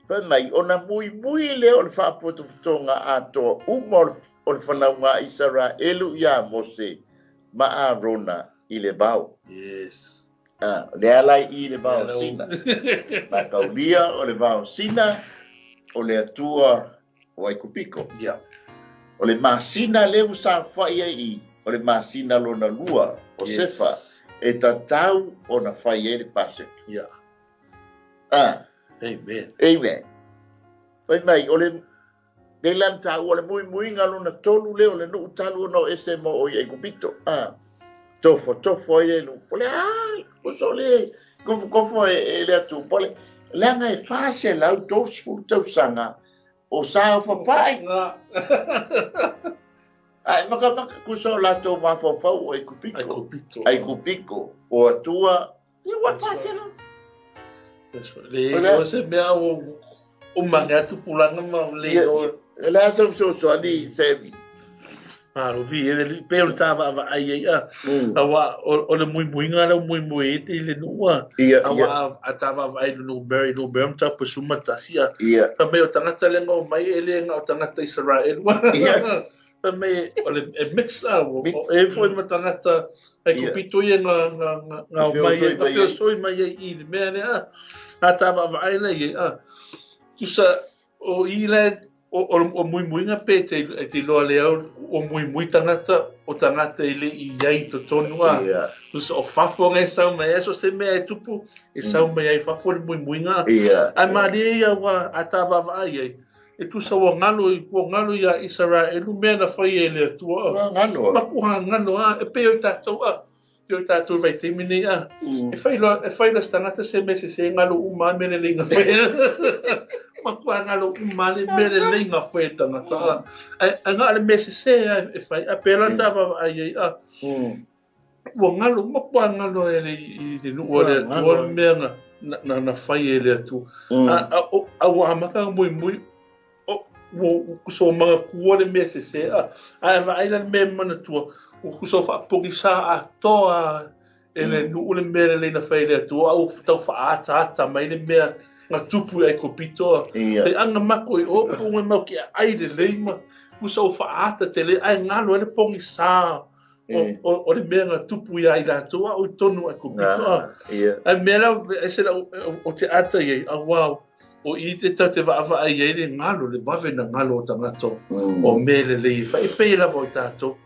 Fai mai, ona muimui lea o le faapotopotoga atoa uma o le fanauga a Isaraelu iā Mose ma Arona i le vao. Yes. Ah, lea la i le vao Sina. Mataulia o le vao Sina o le Atua o Aikupito. Yeah. O le masina lea ua saofai ai i, o le masina lona lua o yes. Sefa, e tatau ona fai ai le Paseka. Yeah. Ah. Amen. Amen. Fai mai, o le le la na taua le muimuiga lona tolu lea o le nuu talu ona o ese mo o i Aikupito. Ah. Tofo, tofo ai le nuu. O le a, o le kofokofo e le atu. Po le, leaga e 430 tausaga o saofapai. Ae makamaka kusa o latou mafaufau o Aikupito. Aikupito. Aikupito. O Atua. Ia ua 400. That's right. Le o se mea o o mange atu pulanga ma le o. Le a sau fesoasoani Sammy. Malo vi e le pe o le tāvaavaai ai a. Auā o le muimuiga lea ua muimui ai i le nuu a. Auā a tāvaavaai i le numera i numera ma tapu suma tasi a. Fai mai o tagata lea na omai e le na o tagata Isaraelu. Fai mai o le e mix a o e foi ma tagata ai ko pito ia nga nga nga omai e feosoi mai ai i le mea lea a. A tāvaavaai la i ai a. Tusa o i la O muimuiga pe e te iloa lea o muimui tagata, o tagata e le i ai i totonu a. Tusa o fafo ngai sau mai ai, so se mea e tupu, e sau mai ai fafo le muimuiga. Ae malie ia ua a ta vaavaai ai, e tusa ua galo, ua galo ia Isaraelu mea na fai e le Atua. Ua galo. Makuha galo a, e pei o i tatou a. Te o tātou vaitaimi nei a. E whai loa, e whai loa se tangata se mea sese ngalo uma a mea lelei ngā whai. Matua ngalo uma le mea lelei ngā whai tangata a. Ai ai ngā le mea sese a e whai a pēlā tā vava ai ai a. Ua ngalo, matua ngalo e le i le nuu a le Atua le mea na na na whai e le Atua. A a o a ua amata muimui o ua kusa o manatua le mea sese a ae vaai la le mea e manatua ua kusa o faapogisa atoa e le nuu le mea lelei na fai e le Atua a ua tau faaataata mai le mea na tupu i Aikupito a e aga mako i o po ua mau ke aai lelei ma kusa o faaata tele ae galo ai le pogisa o le mea na tupu ia i latou a o i tonu Aikupito a ae mea la ese lau o te ata i ai auā O i te tau te vaavaai ai le galo, le vave na galo o tagata o mea lelei e fai, e pei lava o i tatou.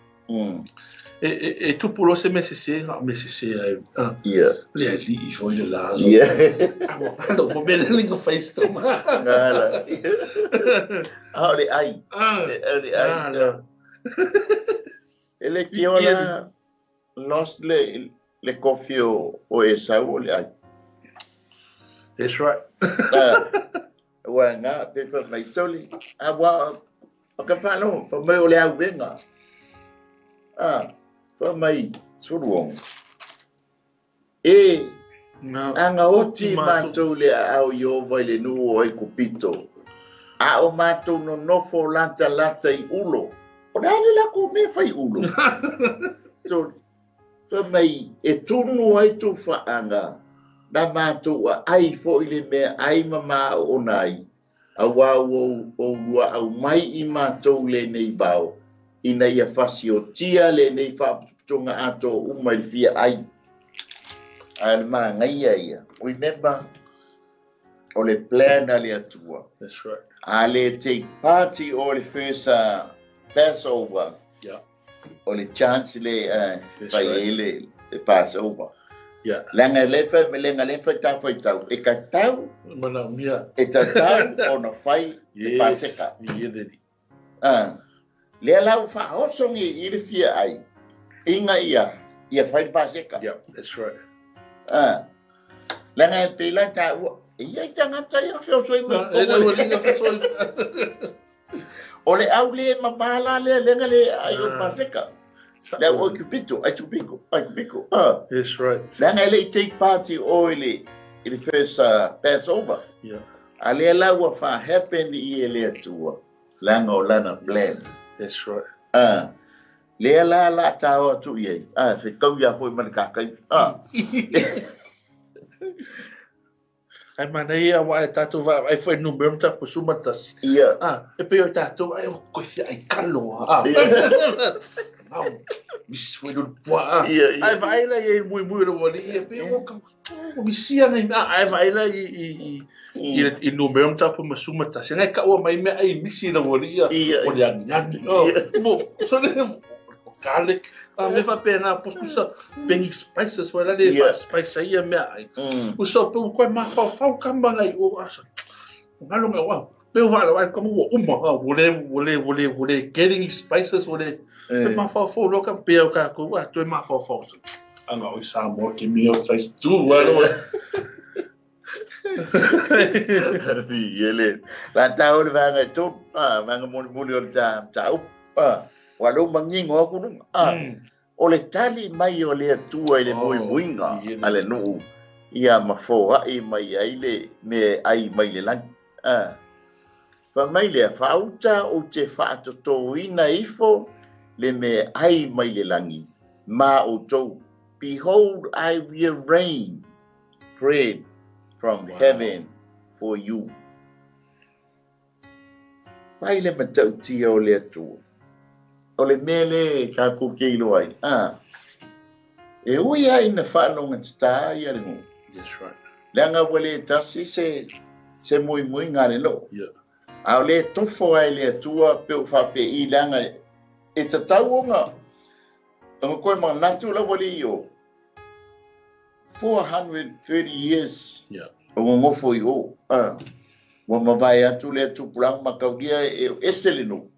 E tupu loa se mea sese, na o mea sese ai. Le alii foi le la. A ua galo mo mea lelei na fai se tama. Gala. A o le ai. O le ai. E le tiola lost le le kofi o o Esau o le ai. That's right. Ua ngā pe fa mai soli. A ua o ka whalo, fa mai o le au venga. A, fa mai suruong. E, anga oti mātou le au i o vai le nuu o Aikupito. A o mātou nonofo lata lata i ulo. O le ale la ko mea fai ulo. So, Fai mai, e tunu ai tou faaaga, na matou aai foi le meaai ma maaona ai, auā ua oulua aumai i matou lenei vao, ina ia fasiotia lenei faaputuputuga atoa uma i le fia ai. Ae o le manaia ia, remember, o le plan a le Atua. That's right. A le take part i o le first Passover, Yeah. O le chance le fai ai le Passover. Yeah. Leaga le fai me leaga le fai tā faitau e tatau manaomia e tatau ona fai le Paseka. Yes, yeah, Ah, lea la ua faaosogi i le fia ai ina ia ia fai le Paseka. Yeah, that's right. Ah, leaga e pei la tāua e i ai tagata ia feosoi mai E lau alii feosoi. O le au le mamala le lenga le ai o paseka. Le au Kupito, ai Tupiko, ai Kupiko. That's right. Leaga e le i take part i o i le first Passover. Yeah. A lea la ua faahappen i e le Atua, leaga o lana plan. That's right. Lea la la tāo atu i ai. Fetau ia foi ma le kakai. Ai mana ia wa e tātou va ai foi numero ta kusuma tasi. Ia. E pe o tātou ai o koe fia ai kalo. Au, mis foi do poa. Ia. Ai vai la i mui mui ro wali e pe o ka misia nei ai vai la i i numero ta kusuma tasi. Ngai ka o mai me ai misi la wali ia. O le ani. Mo so le garlic. Me fa pena poskusa pengi spices wala le fa spice ia me ai. Uso pe ko ma fa fa ka manga i o asa. Ngalo nga wa. Pe wa la wa ko mo uma wole wole wole wole getting spices wole. Pe ma fa fa lo ka pe o ka ko wa to ma fa fa. Anga o sa mo ke mi o size 2 wa lo. Yele. La ta o le vanga to vanga mo mo le ta ta wa lo mangingo aku nunga. O le tali mai o le Atua i le muimuiga a le nuu ia mafoa'i mai ai le me ai mai le lagi. Fa mai lea faauta o te faatotoina ifo le me ai mai le lagi ma outou. Behold, I will rain bread from heaven for you. Vai le matautia o le Atua. O le mea le ka ku ke ilo ai. E ui ai na whaalonga te tā ia le ngu. That's right. Leanga ua le tasi se mui mui ngā le loo. Yeah. A o le tofo ai le Atua pe o whape i leanga e tatau onga. Nga koe manatu la wale i o 430 years. Yeah. O ngongofo i o. Ua mawai atu le tupulanga makaulia e ese le nuu.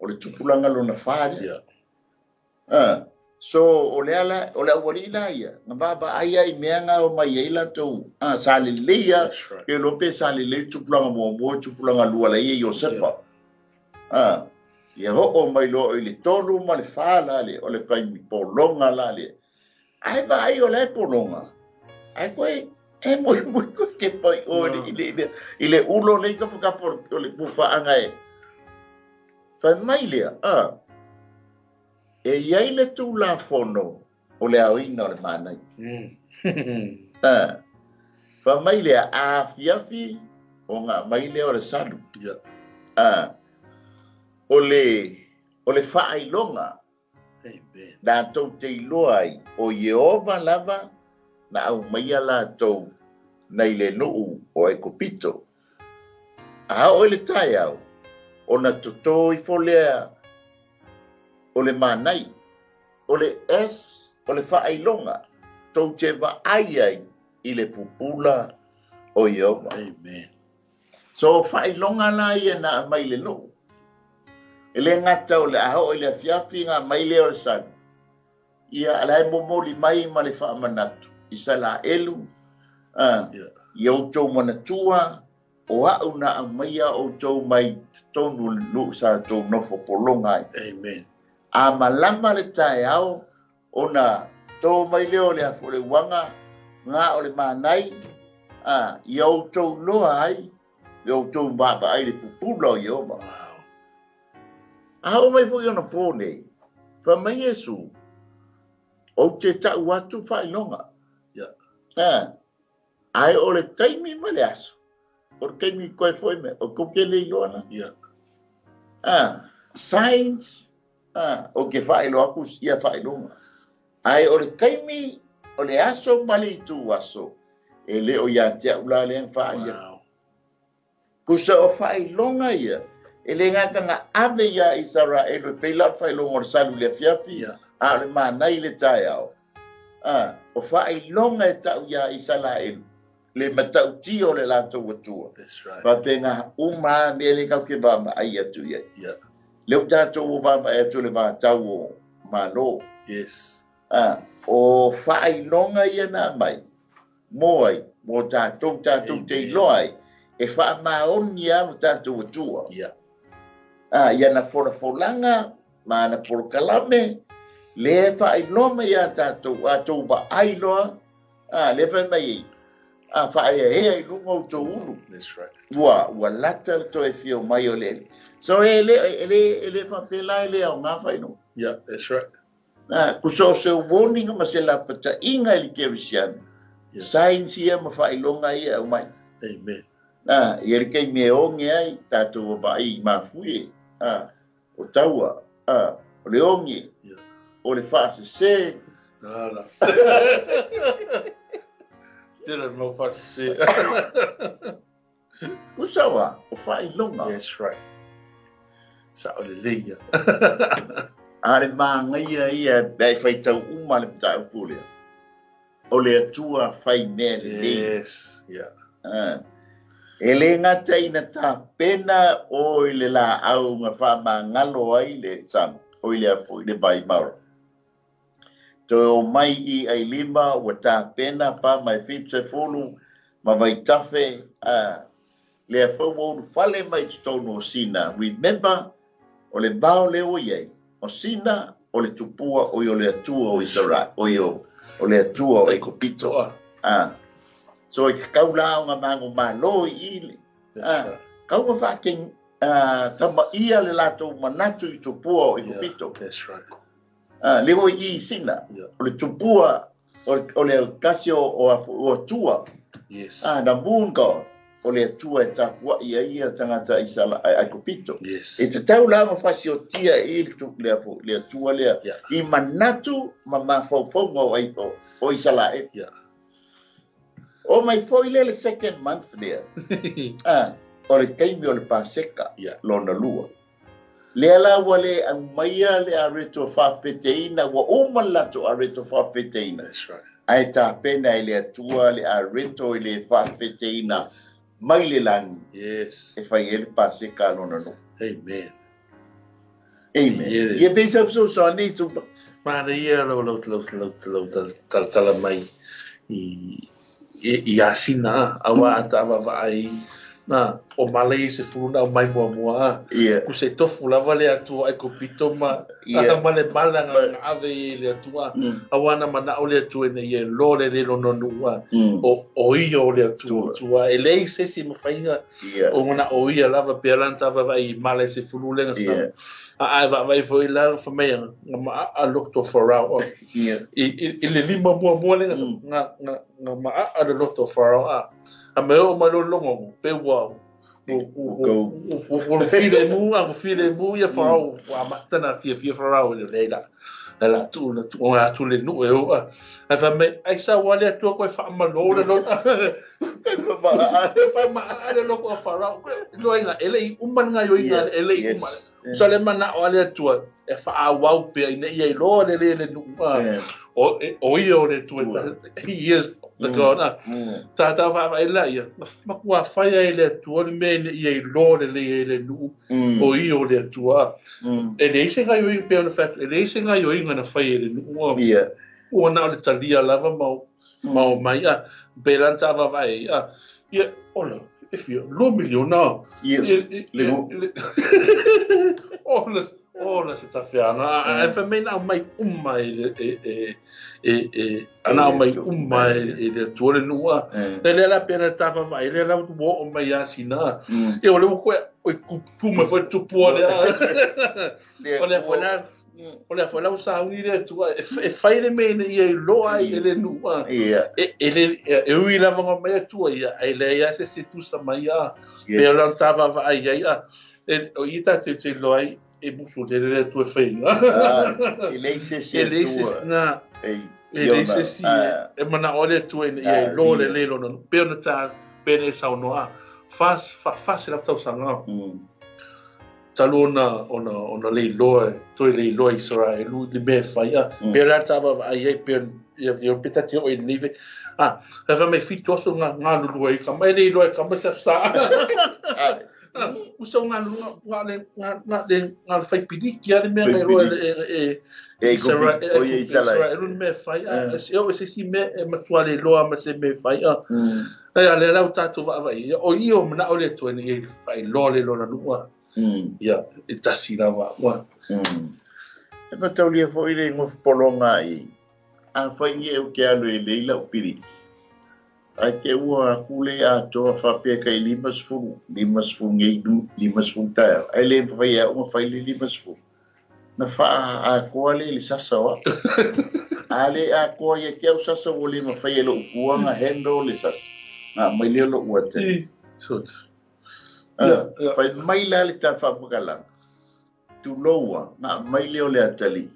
O le tupulanga lona whaare. Yeah. So, o le ala, o le awari la ia. Nga baba ai ai mea ngā o mai ei la tau. Sa le leia. That's right. Ke lope sa le lei tupulanga mua mua, tupulanga lua la ia Iosepa. Yeah. Ia ho o mai loa i le tolu ma le wha la le, o le kaimi polonga la le. Ai va ai o le polonga. Ai koe, e mui mui koe ke pai o i le ulo le kapu kapu o le pufa anga e. Fai mai lea, e iai le tū la fono o le aoina o le mānai. Fai mai lea, a fiafi o ngā mai lea o le salu. Yeah. O le whaailonga. Amen. Nā tau te iloa ai, o Iehova lava, na au maia la tau nei le nuu o Ekopito. A o le tai au, o na toto i folea o le mānai, o le S, o le whaailonga, tau te vaai ai i le pupula o Iehova. Amen. So whaailonga la ia na mai le nuu. E le ngata o le aho i le afiafi ngā mai le o le salu. Ia ala e momoli mai ma le whaamanatu. I sa la elu, ia o tau manatua, o au na au maia o tau mai tonu lu sa tau nofo polonga ai. Amen. A malama le tae ao, o na tō mai leo le afo le wanga, ngā o le mānai, ia o tau loa ai, ia o tau mbaba ai le pupula o Iehova. Wow. A o mai foi ona pō nei, fa mai Iesu, o te tau atu whailonga. Yeah. Ai o le taimi ma le aso. O le taimi koe foi me, o koke le iloa na. Yeah. Signs, o ke whailo aku ia whailonga. Ai o le taimi, o le aso ma le itu aso, e le o ia te au la lea whaia. Wow. Kusa o whailonga ia, e le ngakanga ave ia Israel e peila whailonga o le salu le fiafi, a o le mānai le tai ao. O whailonga e tau ia Israel, le matauti o le lātou atua. That's right. Whapenga uma me le kau ke vama ai atu ia. Yeah. Leo tātou o vama ai atu le mātau o mālo. Yes. O whailonga ia nā mai, mō ai, mō tātou tātou te iloa ai, e whaamaoni a o tātou atua. Yeah. Ia na folafolanga ma na polokalame le faailoa mai ia tatou a tou vaai loa le fai mai ai faaeaea i luga o outou ulu. That's right. Ua lata le toe fio mai o le so e le faapela e le aoga faailoga. Yeah, that's right. Kuso o se warning ma se lapataiga i le kerisiano. Signs ia ma faailoga ia aumai. Amen. Ia le taimi e oge ai tatou vaai i mafue. O taua, o le oge, o le faasese. Ala. Tele mau faasese. Usawa, o faailoga. That's right. Sa o le leia. A le māgaia ia e faitau uma le mataupu lea. O le Atua fai mea lelei. Yes, yeah. E le gata ina tapena o i le laau nga whaamangalo ai le sami, o i le afu i le vai maura. Toe o mai i ai lima, ua tapena pa mai 70, ma vai tafe, le afau o ulu fale mai totonu o Sina. Remember, o le vao leo iai, o Sina, o le tupua o i o le Atua o Israel, o i o le Atua o Aikupito. So i kau la o ngā mango malo i ile. Kau ma whaake tama ia le latou manatu i tupua o Aikupito. That's right. Le o i Sina. O le tupua o le kasi o Atua. Yes. Na moon god. O le Atua e tapua ia ia tangata i Aikupito. Yes. E te tau la ma whasi o tia i le Atua lea. I manatu ma mawhaufaunga o Isalae. Yeah. O mai foi le second month lea. O le taimi o le paseka lona lua. Lea la ua le aumaia le areto whawheteina, ua uma le latou areto whawheteina. That's right. Ae tapena i le Atua le areto i le whawheteina mai le langi. Yes. E fai e le paseka lona lua. Amen. Amen. Yeah. Ia pesa fesoasoani tu. Mana ia lau talatala mai i asina awa ata awa ai na o malai se fulu na mai mua. Ku se tofu lava le Atua Aikupito ma ma le mala nga ave i le Atua awa na mana o le Atua ne ye lo le le no nua o ia o le Atua e lei se si mafainga o ngona o ia lava pe lanta va i malai se fulu le nga sa a va vai foi la fa mai nga ma a loto Farao i le lima mua le nga nga ma a loto Farao a me o malo longo pe wa o file mu a file mu ia Farao wa matana fia Farao le la la tu la tu a tu le nu e o a fa me ai sa wa le tu ko fa malo le lo fa ma a le lo ko Farao lo inga ele i uma nga yo inga ele i uma sa le mana o le tu e fa a wau pe ina ia lo le le nu o ia o le tu he is the God ta ta fa ela ia ma kua fai ai le tu le me ia lo le le nu o ia o le tu e le se ga yo pe ona fa le se ga yo inga na fai le nu o na le talia lava ma mai a belanta va vai a ia ola e fia lo miliona ola ola se tawhiana. E whamei nā mai uma e ana mai uma e le tuole nua. E le la pena tāwha vai, le la wā o mai asina. E o le wako e kupu mai whai tupua le a. O le whai o le whai lau sauni le tua. E whai le mea ia i loa i le nua. E ui la wanga mai atua ia. E le ia se se tusa mai a. Pe o lau tāwha vai ia ia. E o i tā te te loa i. E musu te le tua whainga. E leise si e tua. E leise si e mana o le tua ia i lo le lelo. Pe ona tā pene e saunoa. Fas e laptau sanga. Talu ona leiloa, toi leiloa Israelu, le mea whaia. Pe rā tāwa ai ai, pe ia peta te o e neive. He mai fitu aso ngā lulua i kama. E leiloa e kama se sa. Usa ngā ngā whai piniki a le mea ngai roa e Israelu mea whaia. E o se si mea e matua le loa ma se mea whaia. E a le lau tātou vaavai. O i o mana o le tua ni e whai loa le lona nua. Ia, e tasi lava ua. E mataulia foi le gofopologa i afai ni e ou te alu e lei lau piliki. Ae te ua aku le atoa faapea kai 50, 50 nei nu, 50 taeao. Ae le mafai e au ona fai le 50. Na faaatoa le i le sasa o au. A le atoa ia te au sasa ua le mafai e lou pua ona handle le sasa. Na aumai lea o lou ata. Fai mai la le tala faamatalaga. Tuloua, na aumai lea o le atalii.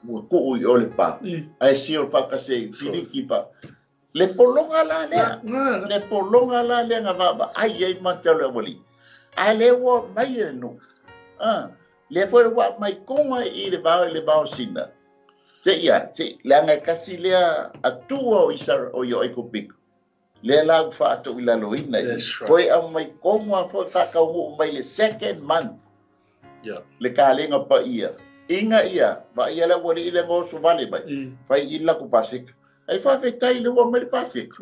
Ua tuu i o le pa. Ae sio faakase i piliki pa. Le pologa la lea. Le pologa la lea na vaavaai ai mata o le aualii. Ae le ua mai le nuu. Lea foi ua aumai koga i le vao i le vao sina. Se ia, se leaga e kasi lea atua o Isara o i Aikupito. Lea la ua faatoilaloina i. That's right. Toe aumai koga foi faataunuu mai le second month. Le kalega paia. Inga ia, vaai le aualii le goso vale mai. Fai i la ku pasika. Ai faafetai le ua mai le pasika.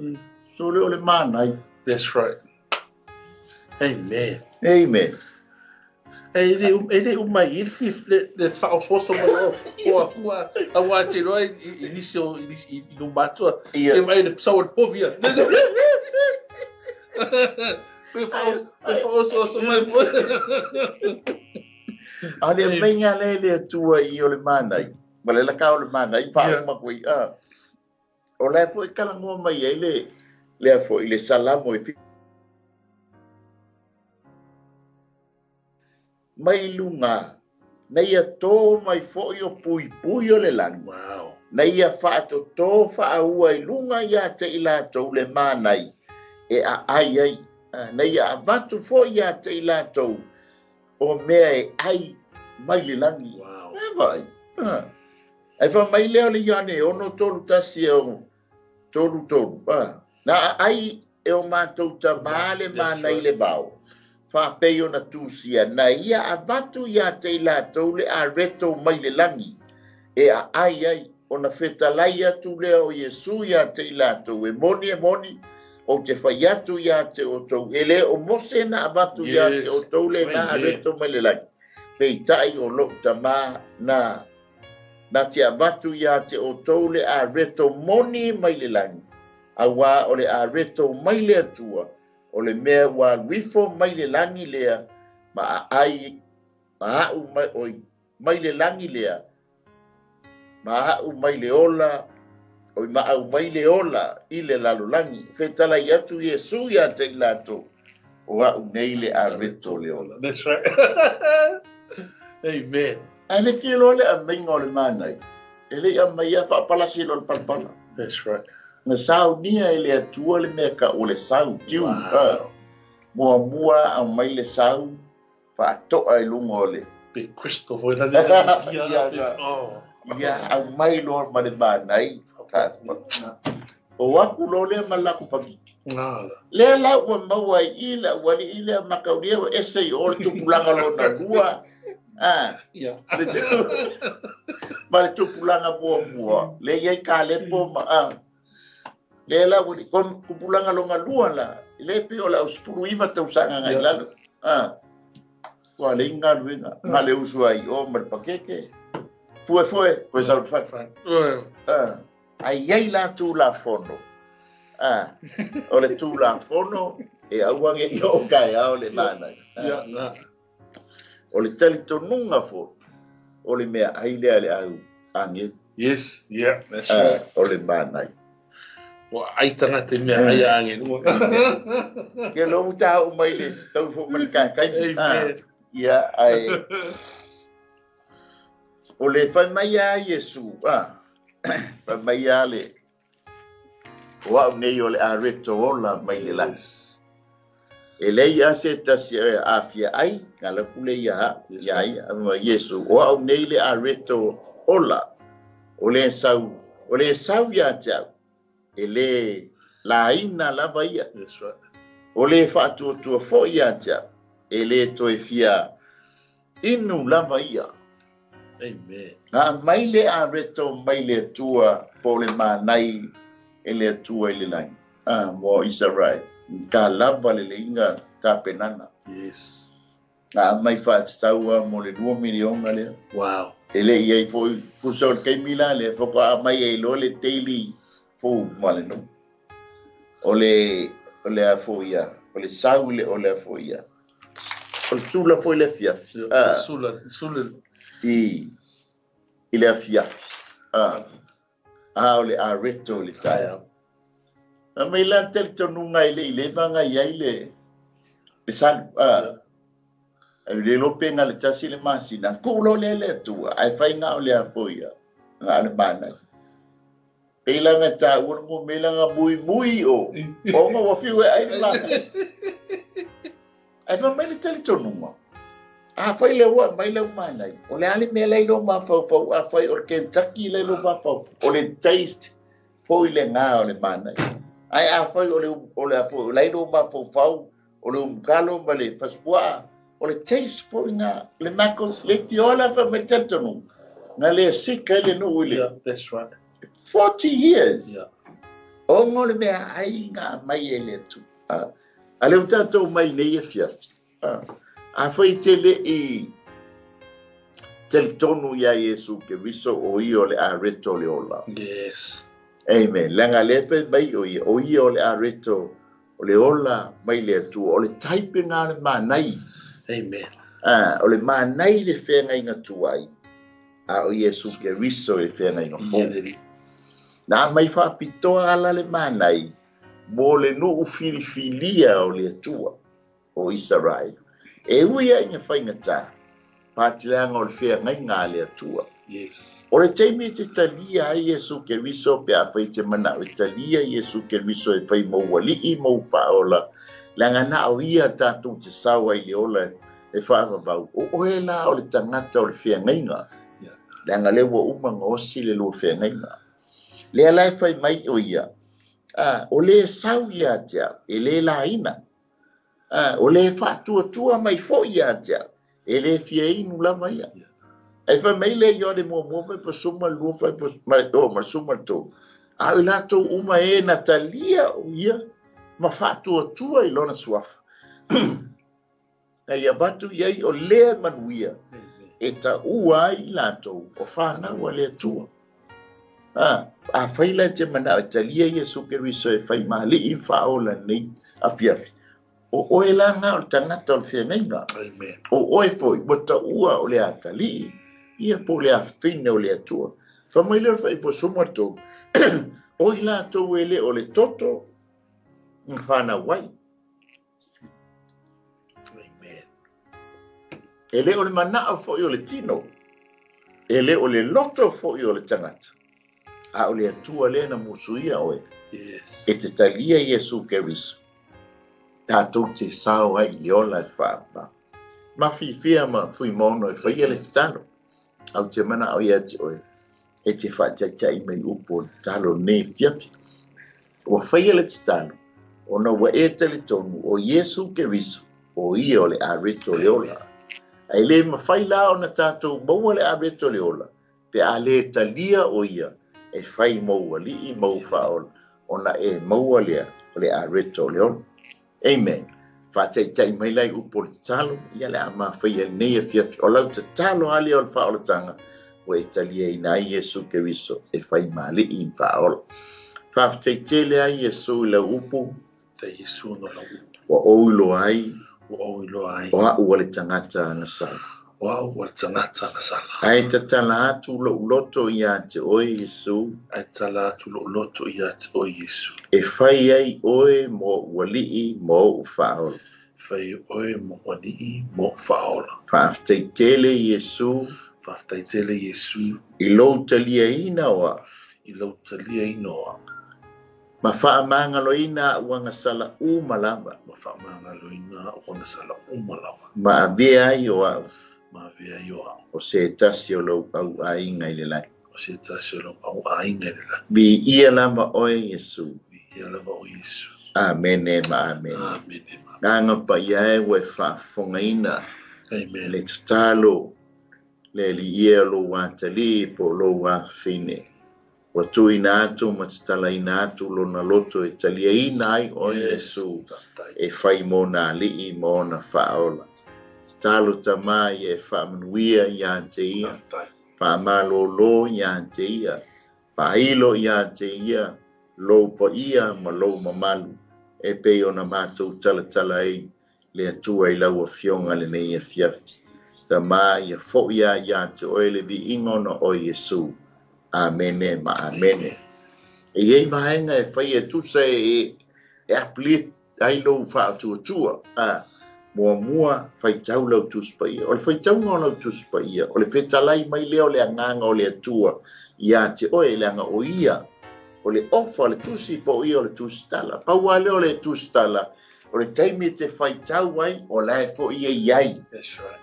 So le o le manai. That's right. Amen. Amen. E le uma i le le whaososo mai o o atua a wā te roa i nisi o i nisi i no mātua. E mai le psau o le povia. Pe whaososo mai po. A le meinga le le atua i o le manai. Ma le laka o le manai pa uma koe. O le foi talanoa mai ai le lea foi le Salamo e mai luga na ia tō mai foi o puipui o le lagi. Wow. Na ia faatotō faaua i luga ia te i latou le manai e aai ai. Na ia avatu foi ia te i latou o mea e ai mai le lagi. Wow. E vai. Ai fa mai lea o le Ioane 6 3 1 e 6 3 3. Na ai e o mātou tamā le manai le vao. Whāpei o na tūsia, na ia avatu ia te i latou le areto mai le lagi. E a ai ai, o na whetalai atu lea o Iesu ia te i latou. E moni, o te whai atu ia te o tau. E le o Mose na avatu ia te o tau le na areto mai le lagi. Peitai o lou tamā na te avatu ia te o tau le areto moni mai le lagi. Aua o le areto mai le atua, o le mea ua aluifo mai le lagi lea, ma aai, ma au mai, oi, mai le lagi lea, ma au mai le ola, oi ma au mai le ola i le lalolagi. Whetalai atu Iesu ia te i latou, o au nei le areto le ola. That's right. Amen. Ai le ke loa le ameinga o le manai. E le i amai ia whaapalasi lo le palapala. That's right. Na saunia e le atua le mea ka o le sau, tiu. Wow. Mua mua au mai le sau, whaatoa i lunga o le. Pe Christopher foi la le Ia, ia. Oh. Ia, au mai loa ma le manai. O aku lo lea ma laku pagiki. Ngā. Lea la ua maua i la ua li i lea makaulia ua ese i o le tupulaga lona lua. Ia. Le ma le tupulaga mua mua. Le iai ka lepo ma, Le la ua li, kon tupulaga longa lua la. Le pe o la au sepulu iwa tausaga ngai lalo. Ua le inga luenga. Ngā le usu ai o ma le pakeke. Fue fue, koe sau le whare. Ai ai la tū la fono. O le tū la fono, e auange i o kai ao le mānai. Ia, ngā. O le talitonunga fo, o le mea ai lea le au ange. Yes, yeah, that's right. O le mānai. Wa ai tangata mea ai ange nua. Ke lo uta o mai le tau fo mai kai kai. Amen. Ia, ai. O le whai mai a Iesu, whai mai a le, o au nei o le areto ola mai le lagi. E lei a se tasi e awhia ai, ngā laku le ia ha, ia ai, ma Iesu, o au nei le areto ola, o le sau, o le sau ia te au, e le laina lava ia. That's right. O le whaatuatua fo ia te au, e le toe fia inu lava ia. Amen. Ngā mai le areto mai le atua po le mānai e le atua i le langi. Mo Israel. Ka lava le leinga tapenana. Yes. Na aumai faatatau lava mo le 2 miliona lea. Wow. E le i ai foi pusa o le taimi la lea faatoa aumai ai loa le daily food ma le nuu. O le o le a foi ia, o le sau le o le a foi ia. O le sula foi le afiafi. Ah. Sula, sula. I i le afiafi. Ah. A o le areto i le taeao. Fai mai la le talitonuga e le i leva ona i ai le le salu. A e le iloa pe na le tasi le masina, tuu loa lea i le Atua, ae fai na o le a foi ia, na o le manaia. Pei la na taua le mea na muimui o, ona ua fiu e ai le manaia. Ae fai mai le talitonuga, afai lea ua aumai lau manaia, o le a le mea la i lou mafaufau, afai o le Kentucky la i lou mafaufau, o le taste foi lena o le manaia. Ae afai o le o le a foi o la i lou mafaufau, o le umukalo ma le fasipuaa, o le taste foi na, le mako, le tiola fai mai le talitonuga, na le sika ai le nuu i le Yeah, that's right. 40 years. Yeah. Ona o le mea ai na aumai e le Atua. A, a lea ua tatou mai nei afiafi. A, afai e te le i talitonu iā Iesu Keriso o ia o le areto o le ola. Yes. Amen. Leaga lea fai mai o ia, o ia o le areto o le ola mai le Atua. O le type lena o le manai. Amen. A, o le manai le feagaiga tuai, a o Iesu Keriso le feagaiga fou. Na mai faapitoa ala le manai mo le nuu filifilia o le Atua o Isaraelu. E ui ai ina faigata, patileaga o le feagaiga a le Atua. Yes. O le taimi e te talia ai Iesu Keriso pe afai e te manao e talia Iesu Keriso e fai mou alii mou faaola, leaga na o ia tatou te sao ai le ola e faavavau, o oe la o le tagata o le feagaiga. Yeah. Leaga lea ua uma ona osi le lua feagaiga. Lea la e fai mai o ia, a, o le sau ia te au, e le laina. A, o le faatuatua mai foi ia te au, e le fia inu lava ia. Ae fai mai le Ioane muamua fai pasuma, lua fai pasuma, o, ma le suma le tolu. A o i latou uma e na talia o ia ma faatuatua i lona suafa. Na ia avatu i ai o lea manuia e taua ai i latou o whanau a le Atua. A, afai la e te manao e talia Iesu Keriso e fai maali'i faaola nei afiafi. O oe la ngā o le tagata o le feagaiga. Amen. O oe foi, ua taua o le atalii, ia po o le afafine o le Atua. Fai mai lea o le faaiposumu a le tolu, o i latou e le o le toto na whanau ai. Amen. E le o le manao foi o le tino, e le o le loto foi o le tagata. A o le Atua lea na musuia oe. Yes. E te talia Iesu Keriso. Tātou te sao ai i le ola e whaapa. Ma whiwhia ma Fuimaono e whaia le tatalo. Au te mana o ia te oe. E te whaataitai mai upo o le tatalo nei fiafi. Ua whaia le tatalo. Ona ua e talitonu o Iesu Keriso. O ia o le areto o le ola. Ai le mawhai la ona tātou maua le areto o le ola. Pe a le talia o ia e whai mau alii mau whaola. Ona e maua lea o le areto o le ola. Amen. Whaataitai mai lai upo le tatalo, ia le a mawhai e nei e fiafi. O lau tatalo ale o le whaolatanga, ua e talia ina ai Iesu Keriso e whai maali'i i whaola. Whaafetaitele ai Iesu i lau upu. Te Iesu no lau upu. Ua oulo ai. Ua oulo ai. O au a le tagata agasala. O au a le tagata agasala. Ae tatala atu lou loto ia te oe Iesu. Ae tatala atu lou loto ia te oe Iesu. E fai ai oe mo ualii mo ou whaola. Fai oe mo ualii mo whaola. Whaafetaitele Iesu. Whaafetaitele Iesu. I lou talia ina oa. I lou talia ina oa. Ma whaamangaloina au agasala uma lava. Ma whaamangaloina au agasala uma lava. Ma avea ai o au. Ma avea ai o au. O se tasi o lau au ainga i le lai. O se tasi o lau au ainga i le lai. Vi ia lava oe Iesu. Vi ia lava o Iesu. Amene ma amene. Amene ma. Nganga pa ia e ua e whaafongaina. Amen. Le tatalo. Le li ia lo watali po lo wafine. Ua tuuina atu ma tatalaina atu lona loto e taliaina ai oe Yes. Iesu Whafetai. e whai mo nā alii ma ona whaola. Tatalo Tamā ia e faamanuia iā te ia, faamalōlō iā te ia, faailo iā te ia lou paia ma lou mamalu, e pei ona matou talatala ai le Atua i lau Afioga lenei afiafi. Tamā ia foʻi lava iā te oe le viiga ona o Iesu. Amene ma amene. E i ai vaega e fai e tusa e e uplift ai lou faatuatua, a, muamua faitau lau Tusi Paia. O le faitauga o lau Tusi Paia, o le fetalai mai lea o le Agaga o le Atua iā te oe, leaga o Ia o le ofa o le Tusi, po o Ia o le Tusi Tala. Pau lava lea o le Tusi Tala, o le taimi e te faitau ai, o la e foi e i ai. That's right.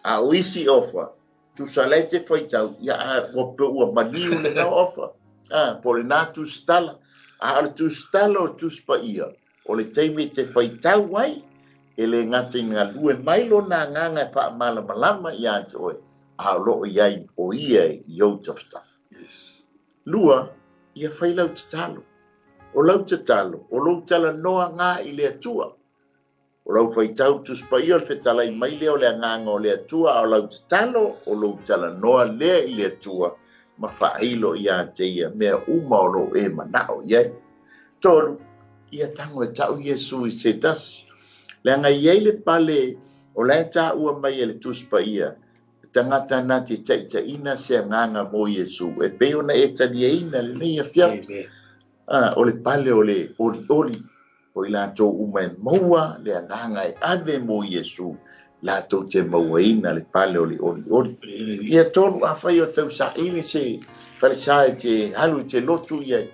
A o isi ofa, tusa la e te faitau, ia, a, ua, ua maliu lena ofa, a, po o lena Tusi Tala. A o le Tusi Tala o le Tusi Paia, o le taimi e te faitau ai, e le gata i galue mai lona agaga e faamalamalama iā te oe, a o lo o i ai o ia i ou tafatafa. Yes. Lua, ia fai lau tatalo. O lau tatalo, o lou talanoa ngā i le Atua. O lau faitau Tusi Paia o le fetalai mai lea o le Agaga o le Atua, a o lau tatalo, o lou talanoa lea i le Atua ma faailo iā te ia mea uma o lo o e manao i ai. Tolu, ia tago e ta'u Iesu i se tasi. Leaga e i ai le pale o la e tāua mai e le Tusi Paia, le tagata na te taʻitaʻina se agaga mo Iesu, e pei ona e taliaina lenei afiafi. Amen. A, o le pale o le olioli, o i latou uma e maua le agaga e ave mo Iesu, latou te mauaina le pale o le olioli. Ia tolu, afai o tau saili se falesa e te alu i te lotu i ai,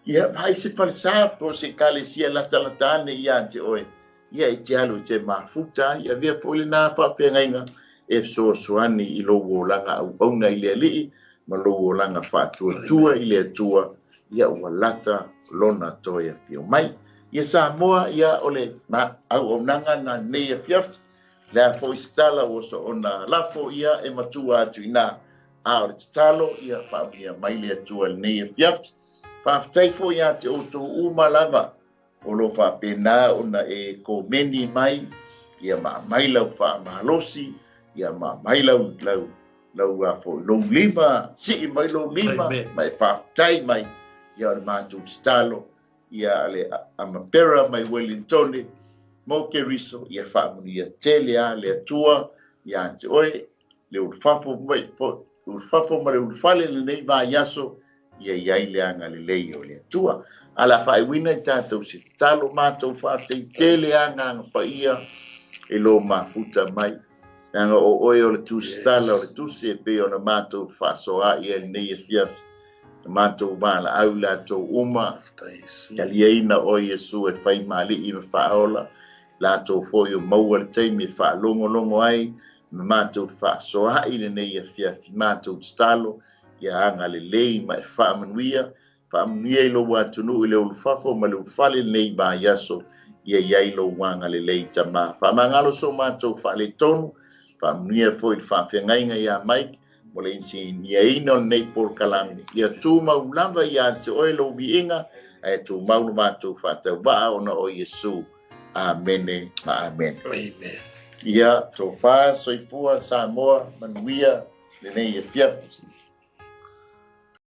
ia vaai se falesa po o se ekalesia latalata ane iā te oe, ia e te alu i te mafuta ai. Avea foi lenā faafeagaiga e fesoasoani i lou olaga auauna i le Alii ma lou olaga faatuatua i le Atua, ia ua lata lona toe afio mai. Ia Samoa, ia o le auaunaga na lenei afiafi, le a foi se tala ua soona lafo ia e matua atu i ina. A o le tatalo, ia faamanuia mai le Atua i lenei afiafi. Faafetai foi ia te outou uma lava o lo o faapena ona e komeni mai, ia ma aumai lau faamalosi, ia ma aumai lau, lau, lau a foi, lou lima, sii mai lou lima, ma e faafetai mai, ia o le matou tatalo, ia le Amapera mai Wellingtone, mo Keriso, ia faamanuia tele a le Atua ia te oe, le ulufafo mai, ulufafo ma le ulufale lenei vaiaso, ia i ai le agalelei o le Atua. A la faaiuina i tatou se tatalo, matou faafetai tele agaga paia i lō mafuta mai. Leaga o oe o le Tusi Tala o le Tusi e pei ona matou faasoa i ai lenei afiafi. Na matou valaau i latou uma, taliaina oe Iesu e fai ma Alii ma Faaola, latou foi o maua le taimi e faalogologo ai ma matou faasoaai lenei afiafi, matou tatalo ia agalelei ma e faamanuia, faamanuia i lou atunuu i le ulufafo ma le ulufale lenei vaiaso, ia i ai lou agalelei Tamā. Faamagalo so matou faaletonu, faamanuia foi i le faafeagaiga ia Mike, mo le inisiniaina o lenei polokalame. Ia tumau lava ia te oe lou viiga, ae tumau lo matou faatauvaa ona o Iesu. Amene ma amene. Amen. Ia, tofa, soifua, Samoa, manuia lenei afiafi.